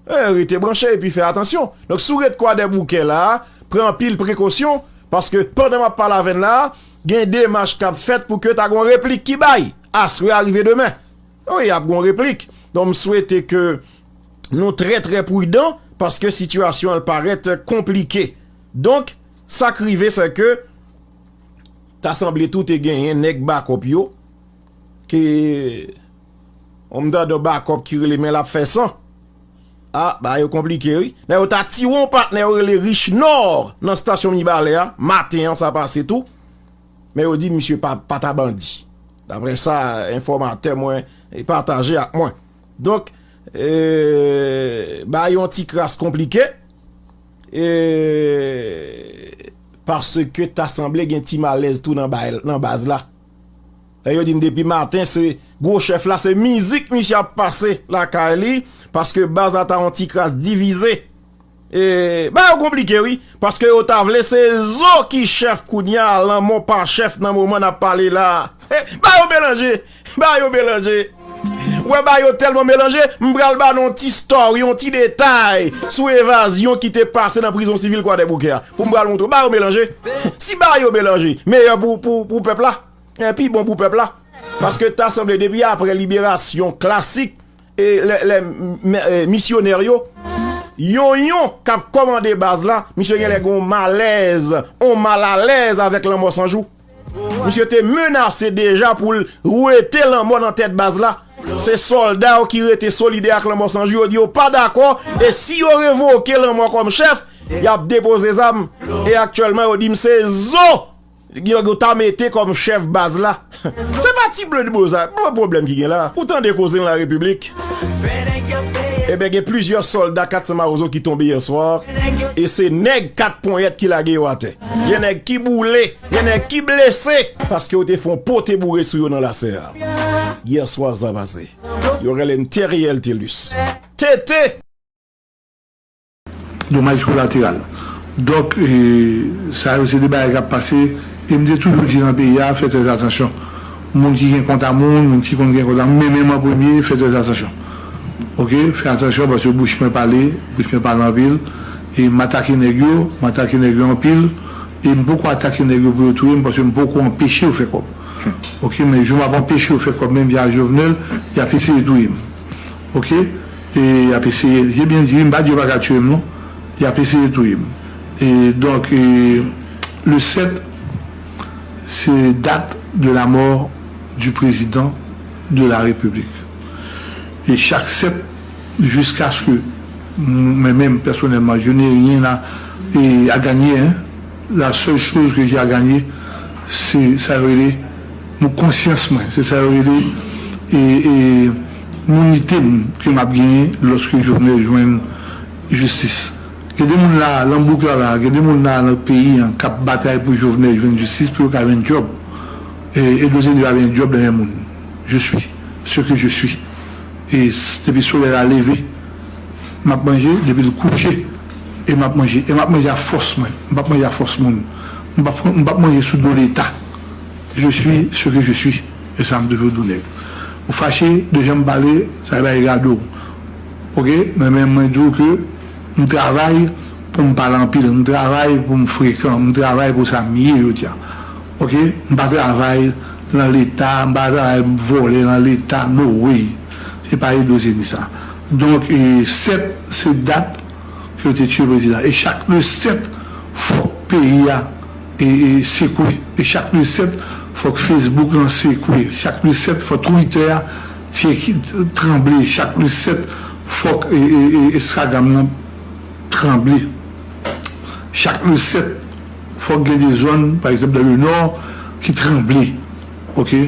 E, rete branche epi fè atansyon. Donk, si w ret Kwadèboukè la, pran anpil prekosyon, paske pandan m ap pale avè n la, gen demach k ap fèt pou ke ta gen yon replik ki bay. Aswè a rive demen. Wi, ap gen yon replik. Donk, m swete ke nou trè, trè pridan, paske sitiyasyon an parèt konplike. Donk, sa k rive, se ke ta sanble tou te genyen nèg bakòp yo, ke yon m tande yon bakòp ki rele men l ap fè san. A, bagay yo konplike, wi. Nèg yo ta tiye yon patnè yo rele Rich Nò nan estasyon Mibalè a, maten an sa pase tou. Men yo di misye pa, pa ta bandi. Daprè sa, enfòmatè mwen, e, pataje ak mwen. Donk, e, bagay yo yon ti kras konplike. E, paske ta sanble gen ti malèz tou nan bay, nan baz la. Lè yo di m depi maten, se gwo chèf la, se mizik misye ap pase lakay li, paske baz la ta yon ti kras divize. E, ba yo konplike, wi, paske yo ta vle se zo ki chèf kounye a, lanmò pa chèf nan moman n ap pale la. Ba yo melanje, ba yo melanje. Ou wè ba yo tèlman melanje, m pral ba nou yon ti story, yon ti detay sou evazyon ki te pase nan prizon sivil Kwadèboukè a. Pou m pral montre w, ba yo melanje. Si ba yo melanje, meyè pou, pou, pou pèp la. E pi bon pou pèp la. Paske ta sanble depi apre liberasyon klasik, e lè, lè m- m- e, misyonè yo, yon yon k ap kòmande baz la, misye genlè gen yon malèz, yon malalèz avèk lanmò San Jou. Misye te menase deja pou l wete lanmò nan tèt baz la. Se sòlda yo ki rete solidè ak lanmò San Jou, yo di yo pa dakò, e si yo revoke lanmò kòm chèf, y ap depoze zam. E aktyèlman, yo di m se zo yo, yo ta mete kòm chèf baz la. Se pa ti bledbo sa, pa pwoblèm ki gen la. Ou tande koze nan larepiblik? Ebyen, gen plizyè sòlda kat san Mawozo ki tonbe yèswa. E se nèg kat ponyèt ki lage yo atè. Gen nèg ki boule, gen nèg ki blese, paske yo te fè yon pote boure sou yo nan lasè a. Yèswa sa pase. Yo rele m Theriel Thelus. Tete! Domaj kolateral. Donk, e, sa yo se de bagay k ap pase. E m te toujou di nan peyi a, fè trè atansyon. Moun ki gen kont a moun, moun ki konn gen kont a moun, men menm an premye, fè trè atansyon. Oke? Fè atansyon paske bouch mwen pale, bouch mwen pale anpil. E m atake nèg yo, m atake nèg yo anpil. E m poko atake nèg yo pou yo touye m paske m poko anpeche yo fè kòb. Oke? Men jou m ap anpeche yo fè kòb menm jan ak Jovenel, y ap eseye touye m. Oke? E y ap eseye, je byen di, m pa di yo pa ka tiye m non. Y ap eseye touye m. E donk, e, le sept, c'est date de la mort du président de la République. Et chaque sept, jusqu'à ce que, moi-même, personnellement, je n'ai rien à, et à gagner, hein. La seule chose que j'ai à gagner, se sa yo rele mon konsyans mwen, se sa yo rele, e, e, mounite m ke m ap genyen lòske Jovenel jwenn jistis. Gen de moun la, nan bouk la, la, gen de moun la nan peyi an k ap batay pou Jovenel jwenn jistis pou yo ka jwenn djòb. E, Edouard Zeni pa gen djòb nan men moun. Je suis ce que je suis. E s- depi solèy la leve, m ap manje, depi l kouche, e m ap manje. E m ap manje ak fòs mwen. M p ap manje ak fòs moun. M p ap, m p ap manje sou do Leta. Je suis ce que je suis. E sa m toujou di w nèg. Ou fache, de jan m pale, sa bay gade w. Oke? Men, men mwen di w ke m travay pou m pale anpil, m travay pou m frekan, m travay pou sa m ye jodi a. Oke? M pa travay nan Leta, m pa travay vòlè nan Leta, no way. Se pa Edouard Zeni sa. Donk, e, sèt, se dat ke yo te tiye prezidan. E chak le sèt, fòk peyi a, e, e, sekwe. E chak le sèt, fòk Facebook lan sekwe. Chak le sèt, fòk Twitter a tye ki- tranble. Chak le sèt, fòk, e, e, e, Instagram lan tranble. Chak le sèt, fòk gen de zòn, pa egzanp, dans le Nord, ki tranble. Oke?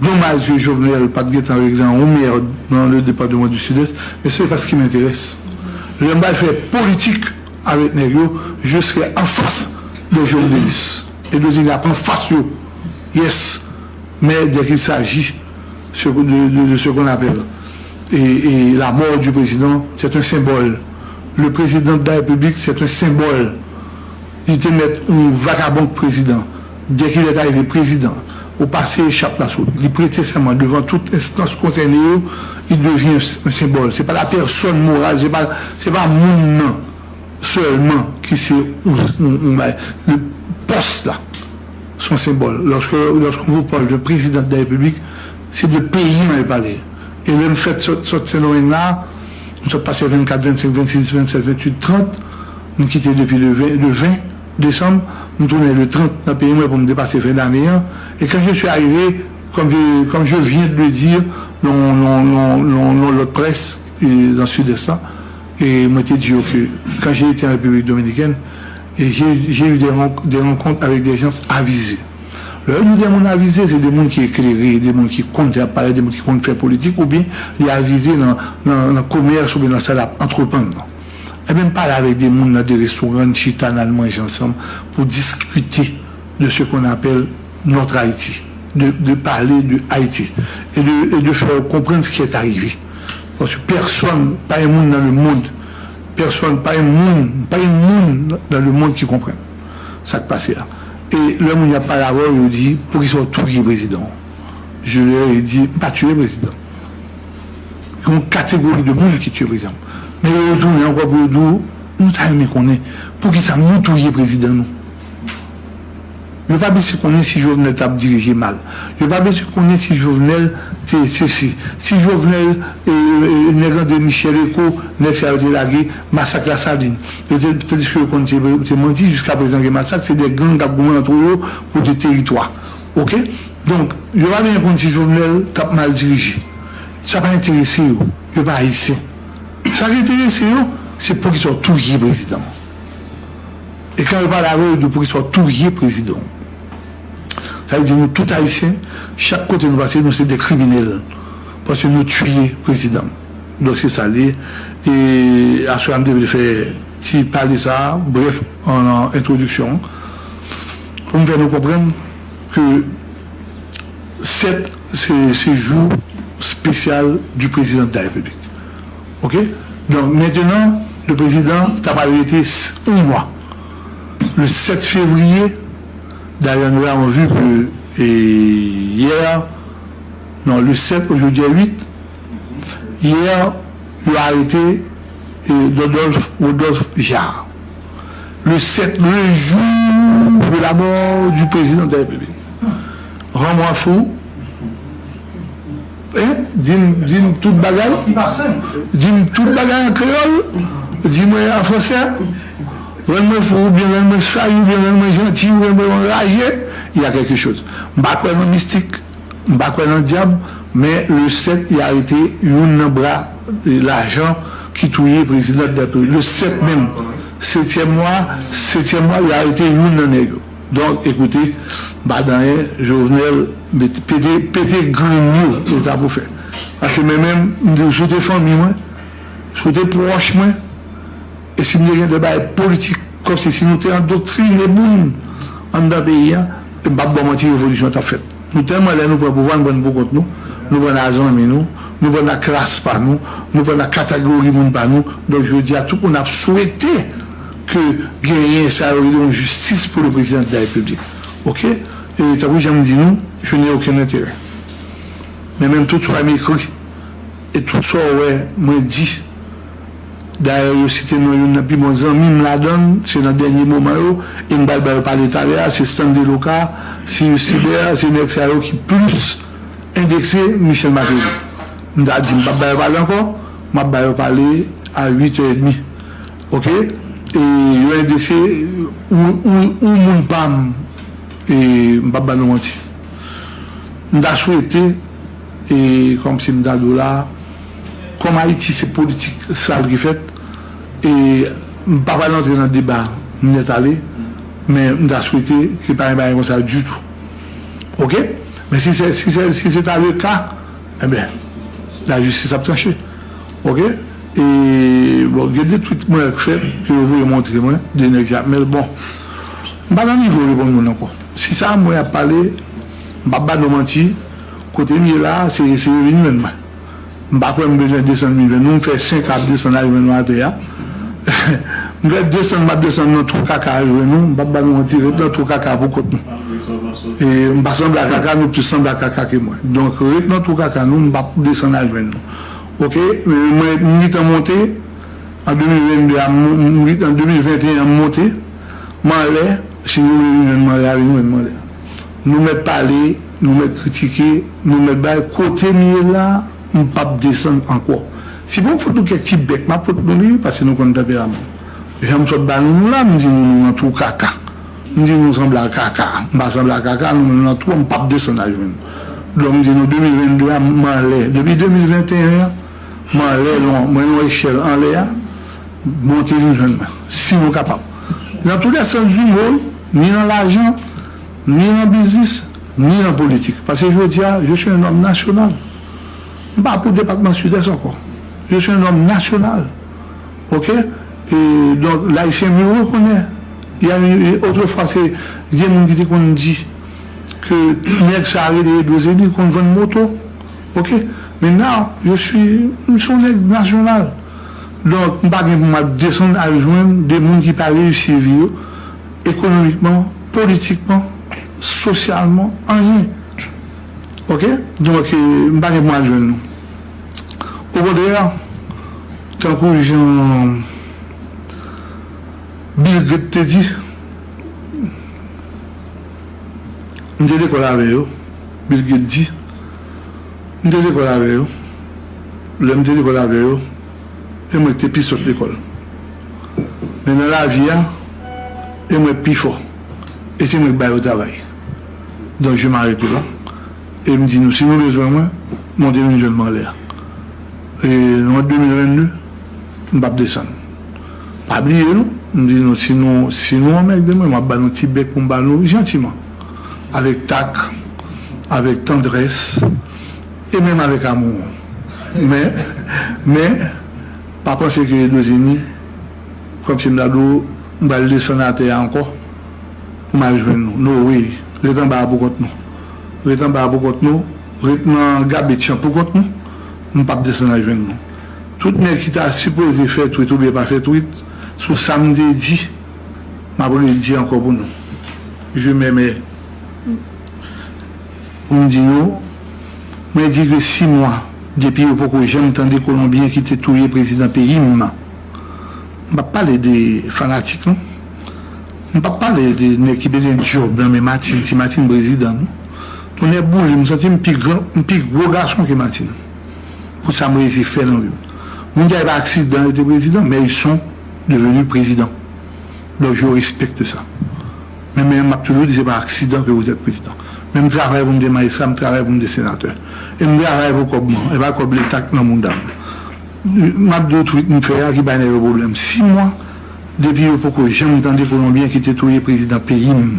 Domaj ke Jovenel pa t gentan regle yon mèd nan le département du Sud-Est, men se pa sa ki m enterese. Lè m pral fè politik avèk nèg yo, je serai en face des jovenelistes. Edouard Zeni ap anfas yo. Yes. Mais dès qu'il s'agit ce- de, de, de ce qu'on appelle et, et la mort du président, c'est un symbole. Le président de la République, c'est un symbole. Li te mèt yon vakabon prezidan. Dès qu'il est arrivé président, ou pase echap la sou li. Li prete sèman devan tout enstans konsène yo, il devient un symbole. Se pa la pèsòn moral, se pa, se pa moun nan sèlman ki se yon, yon, yon bagay. Le poste là, son symbole. Lorsque, lorsqu'on vous parle de président de la République, c'est de peyi an yo pale. E lè m fèt sot, sot Sendomeng la, m sot pase vennkat, vennsenk, vennsis, vennsèt, vennwit, trant, m kite depi le ven, le ven desanm, m tounen le trant nan peyi mwen pou m te pase fen dane an. Et quand je suis arrivé, comme je, comme je viens de le dire, dans, dans, dans, dans, dans l'autre presse, et dans Sud-Est la, e mwen te di yo ke quand j'ai été en République dominicaine, et j'ai, j'ai eu des, ren- des rencontres avec des gens avisés. Lè yo di de moun avize, se de moun ki eklere, de moun ki konn sa y ap pale, de moun ki konn fè politik, oubyen li avize nan, nan, nan komès oubyen nan sa l ap antreprann nan. Ebyen, m pale avèk de moun nan de restoran, n chita, n al manje ansanm pou diskite de ce qu'on appelle notre Haïti, de, de parler de Haïti et de, et de faire comprendre ce qui est arrivé. Paske pèsonn, pa yon moun nan lemonn, pèsonn, pa yon moun, pa yon moun nan lemonn ki konprann sa k pase a. E lè moun y ap pale avè w, yo di, poukisa w touye prezidan an? Je leur ai dit, m pa tiye prezidan. Gen yon kategori de moun ki tiye prezidan. Men yo retounen ankò pou yo di w, nou ta renmen konnen poukisa nou touye prezidan nou. Yo pa bezwen konnen si Jovenel t ap dirije mal. Yo pa bezwen konnen si Jovenel te sesi. Si Jovenel, e, e, nèg André Michel Ecot, nèg sa yo te lage, masak Lasalin. Yo te, tandiske yo konn se, se manti, jiskaprezan gen masak, se de gang k ap goumen antre yo pou de teritwa. Oke? Donk, yo pa bezwen konn si Jovenel t ap mal dirije. Sa pa enterese yo. Yo pa ayisyen. Sa ki enterese yo, se poukisa w touye prezidan. E kan yo pale avè w, yo di w poukisa w touye prezidan. Sa vle di nou tout ayisyen, chak kote nou pase, nou se de kriminèl. Paske nou tiye prezidan. Donk se sa l ye. E aswè a m te vle fè ti pale sa, brèf, an, an entwodiksyon. Pou m fè nou konprann ke sèt, se, se jou spesyal du président de la République. Oke? Donk, mentenan, le président ta pral rete s-, yon mwa. Le sept février, d'ailleurs, nous l'avons vu que, e, hier, non, le sept, aujourd'hui est huit, hier, yo arete, e, Dodolphe Rodolphe Jaar. Le sept, le jour de la mort du président de la République. Rann mwen fou. Hein? Di m, di m tout bagay. Di m tout bagay an kreyòl. Di mwen an fransè. Rann mwen fou, oubyen rann mwen saj, oubyen rann mwen janti, oubyen rann mwen anraje. Il y a quelque chose. M pa kwè nan mistik. M pa kwè nan dyab, men le sept, y arete youn nan bra, e, lajan ki touye prezidan Dapli. Le sept menm, setyèm mwa, setyèm mwa, y arete youn nan nèg yo. Donk, ekoute, m pa di anyen, Jovenel, met-, pete, pete grenn yo, se sa pou fè. Paske mwen menm, m di w, si w te fanmi mwen, si w te pwòch mwen, e si m te gen de bagay politik, kòmsi si nou te andoktrine moun anndan peyi a, e m p ap ba w manti, revolisyon t ap fèt. Nou tèlman lè nou pran pouvwa, nou pran l pou kont nou, nou pran l a zanmi nou, nou pran l a klas pa nou, nou pran l a kategori moun pa nou. Donk, jodi a, tout moun ap swete ke genyen sa yo rele yon jistis pou le président de la République. Oke? E tankou jan m di nou, je n'ai aucun intérêt. Men menm tout sa m ekri, e tout sa w wè mwen di, dayè, yo site non youn nan pi bon zanmi m ladan l, se nan dènye moman yo, e m pral ba yo pale talè a, se Stanley Loka, Cyrus Sibert, se nèg sa yo ki plis endekse Michel Martelly. M ta di m p ap ba yo pale ankò, m ap ba yo pale a uit è edmi. Oke? E yo endekse yon, yon, yon moun pa m, e m p ap ba nou manti. M ta swete, e kòmsi m ta di w la, kòm Ayiti se politik sal ki fèt, e m pa pral antre nan deba nèt ale, men m ta swete ke pa gen bagay konsa ditou. Oke? Men si se, si se, si se ta le ka, ebyen, lajistis ap tranche. Oke? E, bon, gen de tweet mwen wè k fèt, ke yo voye montre mwen, de nèg Jakmèl. Bon, m pa nan nivo reponn moun ankò. Si sa mwen ap pale, m p ap ba nou manti, kote m ye la, se, se yo vin jwenn mwen. M pa kwè m bezwen desann vin jwenn nou, m fè senk ap desann al jwenn nou atè a. M fè desann, m ap desann nan twou kaka al jwenn nou, m p ap ba nou manti, ret nan twou kaka pou kont nou. E m pa sanble a kaka, nou plis sanble a kaka ke mwen. Donk, ret nan twou kaka nou, m p ap desann al jwenn nou. Oke? Men mwen, m gentan monte, an de mil vennde a, m, m, m, an de mil venteyen an, m monte, m anlè, si nou vle vin jwenn m anlè a, vin jwenn m anlè a. Nou mèt pale, nou mèt kritike, nou mèt bay, kote m ye la, m p ap desann ankò. Si pou m fout nou kèk ti bèk, m ap fout nou li, paske nou konn tanperaman m. Jan m sot ba nou, nou la, m di nou, nou nan twou kaka. M di nou sanble a kaka. M pa sanble a kaka, nou menm nan twou, m p ap desann al jwenn nou. Donk, m di nou, de mil vennde a, m anlè. Depi de mil venteyen an, m anlè, lon, mwen, yon echèl anlè a, monte vin jwenn mwen, si nou kapab. Dans tous les sens du mot, ni nan lajan, ni nan biznis, ni nan politik. Paske jodi a, je suis un homme national. M pa pou depatman Sidès ankò. Je suis un homme national. Oke? E, donk, Ayisyen m yo rekonèt. Y a, otrefwa, se de moun ki te konn di ke nèg sa a rele Edouard Zénith konn vann moto. Oke? Men now, je suis, m se yon nèg nasyonal. Donk, m pa gen pou m ap desann al jwenn de moun ki pa reyisi vi yo, ekonomikman, politikman, sosyalman, anyen. Oke? Donk, e, m pa gen pou m al jwenn nou. Okontrè, tankou jan Bill Gates te di, m te lekòl avè yo, Bill Gates di, m te lekòl avè yo, lè m te lekòl avè yo, e mwen ki te pi sòt lekòl. Men nan lavi a, e mwen ki pi fò. E se mwen ki ba yo travay. Donk, je m'arrête là. E m di nou, si nou bezwen mwen, monte vin jwenn mwen anlè a. E nou an de mil vennde, m p ap desann. Pa bliye nou, m di nou, si nou, si nou anmède mwen, m ap ba nou ti bèk pou m ba nou jantiman. Avèk tak, avèk tandrès, e menm avèk amou. Men, men, pa panse ke Edouard Zénith, kòmsi m ta di w, m pral desann atè a ankò pou m al jwenn nou. No way. Ret anba a pou kont nou. Ret anba a pou kont nou. Ret nan gabetch lan pou kont nou. M p ap desann al jwenn nou. Tout nèg ki ta sipoze fè twit oubyen pa fè twit sou sa m te di, m ap redi ankò pou nou. Je m'arrête. Pou m di nou, mwen di ke sis mwa depi yo poko janm tande Kolonbyen ki te touye prezidan peyi m. M p ap pale de fanatik, non. M p ap pale de nèg ki bezwen djòb nan men Martine, si Martine prezidan, non. Tonnè boule, m santi m pi gran, m pi gwo gason ke Martine. Pou sa m reyisi fè nan vi m. Moun sa yo pa aksidan yo te prezidan, men ils sont devenus présidents. Donk, je respecte ça. Men, men, m ap toujou di, se pa aksidan ke vous êtes président. Men m travay pou m te majistra, m travay pou m te senatè. E m travay pou kòb mwen, e pa kòb Leta k nan mouda m. M ap di w twit m fè a ki bay nèg yo pwoblèm. Sis mwa, depi yo poko janm tande Kolonbyen ki te touye prezidan peyi m.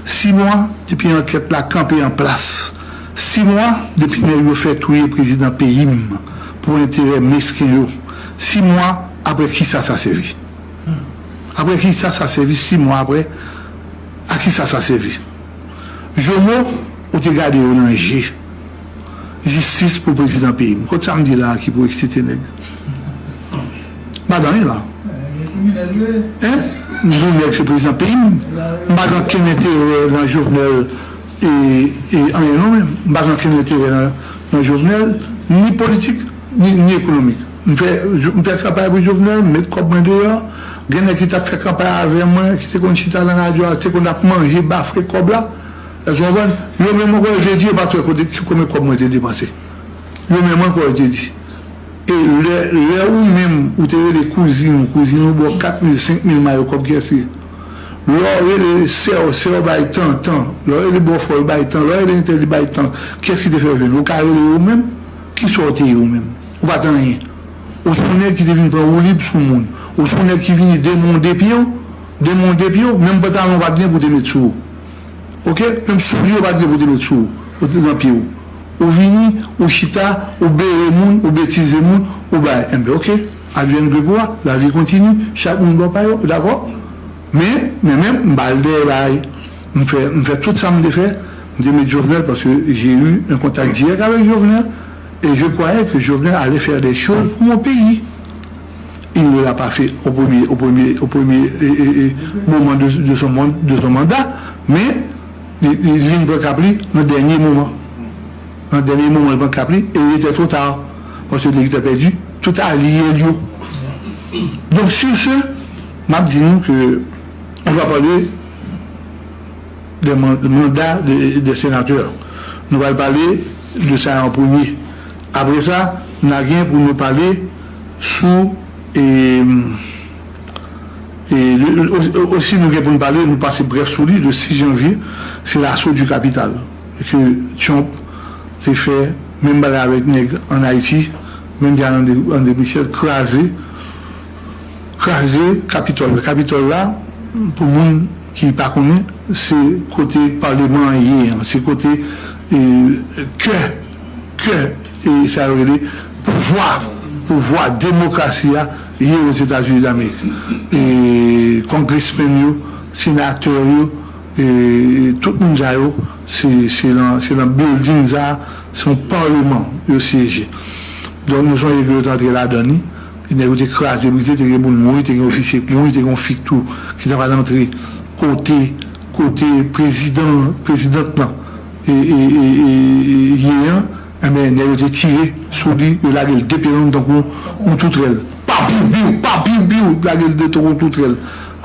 Sis mwa, depi ankèt la kanpe an plas. Sis mwa, depi nèg yo fè touye prezidan peyi m pou enterè mesken yo. Sis mwa, apre kisa sa sèvi? Apre kisa sa sèvi sis mwa apre? A kisa sa sèvi? Jomo, ou te gade yo nan je. Jistis pou prezidan peyi m. Kot sa m di la a ki pou eksite nèg? M pa di anyen la. Hein? M di w nèg se prezidan peyi m. M pa gen okenn enterè nan Jovenel e, e anyen non men. M pa gen okenn enterè nan, nan Jovenel, ni politik, ni, ni ekonomik. M fè, m fè kanpay pou Jovenel, m met kòb mwen deyò. Gen nèg ki t ap fè kanpay avè mwen, ki te konn chita nan radyo a, te konn ap manje bafre kòb la. Èske w konprann? Yo menm ankò, yo te di yo pa t wè kote, konbyen kòb mwen te depanse. Yo menm ankò, yo te di. E lè, lè ou menm, ou te rele kouzin ou, kouzin ou ba w kat mil, senk mil mayo kòb kiyès li ye? Lè w rele sè w, sè w bay tan, tan. Lè w rele bòfrè w, li bay tan. Lè w rele entèl, li bay tan. Kiyès ki te fè w jwenn? Ou ka rele yo menm? Kisa w te ye ou menm? Ou pa t anyen. Ou se yon nèg ki te vin pran woulib sou moun. Ou se yon nèg ki vini demen w de pye w, demen w de pye w, menm pantalon w pa t gen pou w te met sou ou. Oke? Menm soulye w pa t gen pou w te met sou ou, ou te nan pye w. Ou vini, ou chita, ou bere moun, ou betize moun, ou bay. Enben, oke. Advienne que pourra, lavi kontini, chak moun bò pa yo, dakò? Men, men menm, m pa al dèyè bagay. M fè, m fè tout sa m te fè. M te met Jovenel paske j'ai eu un contact direct avec Jovenel et je croyais que Jovenel allait faire des choses pour mon pays. Il ne l'a pas fait au premier, au premier, au premier eh, eh, eh, moment de, de son, man- de son mandat, men li, li vin pran kap li nan dènye moman. Nan dènye moman, li pran kap li, e il était trop tard, paske li te pèdi tout alye l yo. Donk, sur ce, m ap di nou ke on va parler de man- de mandat de, de senatè. Nou pral pale de sa an premye. Apre sa, n a gen pou nou pale sou, e, e, le- o- osi nou gen pou nou pale, nou pase brèf sou li, le sis janvye, se laso di kapital ke Trump te fè, menm bagay avèk nèg ann Ayiti, menm jan André, André Michel kraze kraze Kapitòl. Kapitòl la, pou moun ki pa konnen, se kote paleman an ye an, se kote, e, kè, kè, e, sa yo rele pouvwa, pouvwa demokrasi a ye Ozetazini Damerik. E kongresmenn yo, senatè yo, e tout moun sa yo, se se nan se nan building sa, se yon palman yo siyeje. Donk nou sonje ke yo te antre ladan li, e nèg yo te kraze brize, te gen moun mouri, te gen ofisye k mouri, te gen yon fi k tou ki ta pral antre kote kote prezidan, prezidant lan e, e, e, e, e, ye an, enben, nèg yo te tire sou li, yo lage l de pye long tankou yon toutrèl. Pa piw piw, pa piw piw, lage l de tankou yon toutrèl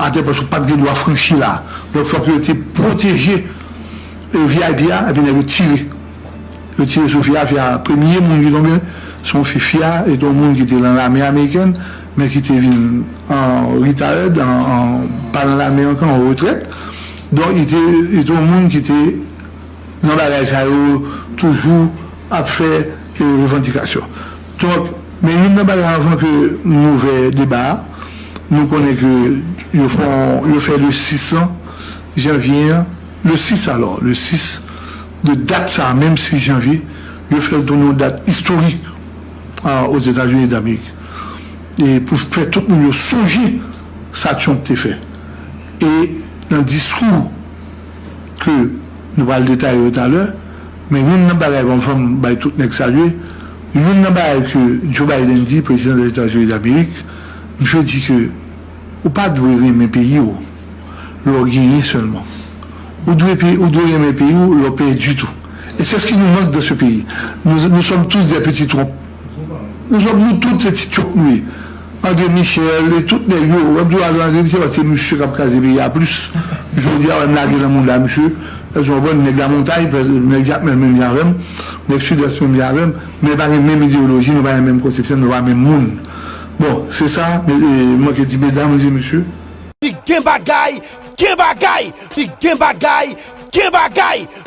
atè paske w pa t gen dwa franchi la. Donk, fòk yo te pwoteje e, V I P a, epi nèg yo tire. Yo tire sou fi a, fi a, premye moun ki tonbe, se yon fi, fi a, e te yon moun ki te nan lame amerikèn, men ki te vin an retired, an, an, pa nan lame ankò, an retrèt. Donk, li te, li te yon moun ki te nan bagay sa yo, toujou ap fè e, revandikasyon. Donk, men youn nan bagay anvan ke nou ouvè deba a, nou konnen ke yo fè, yo fè le sis an, janvye an, le sis alò, le sis de dat sa a, menm sis janvye, yo fè l tounen yon dat istorik a, Ozetazini Damerik. E pou fè tout moun yo sonje sa Trump te fè. E nan diskou ke nou pral detaye yo talè, men youn nan bagay, bon, fò m bay tout nèg salye, youn nan bagay ke Joe Biden di, prezidan Ozetazini Damerik, misye di ke ou pa dwe renmen peyi w lè w genyen sèlman. Ou dwe, pe- ou dwe renmen peyi w lè w pèdi tou. Et c'est ce qui nous manque dans ce pays. Nous, nous sommes tous des petits Trump. Nou sòt, nou tout se ti Trump nou ye. André Michel e tout nèg yo, w ap di w André Michel paske se misye k ap kraze peyi a plis. Jodi a, w lage nan moun la, misye, èske w konprann, nèg Lamontay, nèg Jakmèl menm jan avè m, nèg Sidès menm jan avè m, men pa gen menm ideyoloji, nou pa gen menm konsepsyon, nou pa menm moun. Bon, se sa, men, e, mwen ke di medam e mesye. Si gen bagay, gen bagay! Si gen bagay, gen bagay!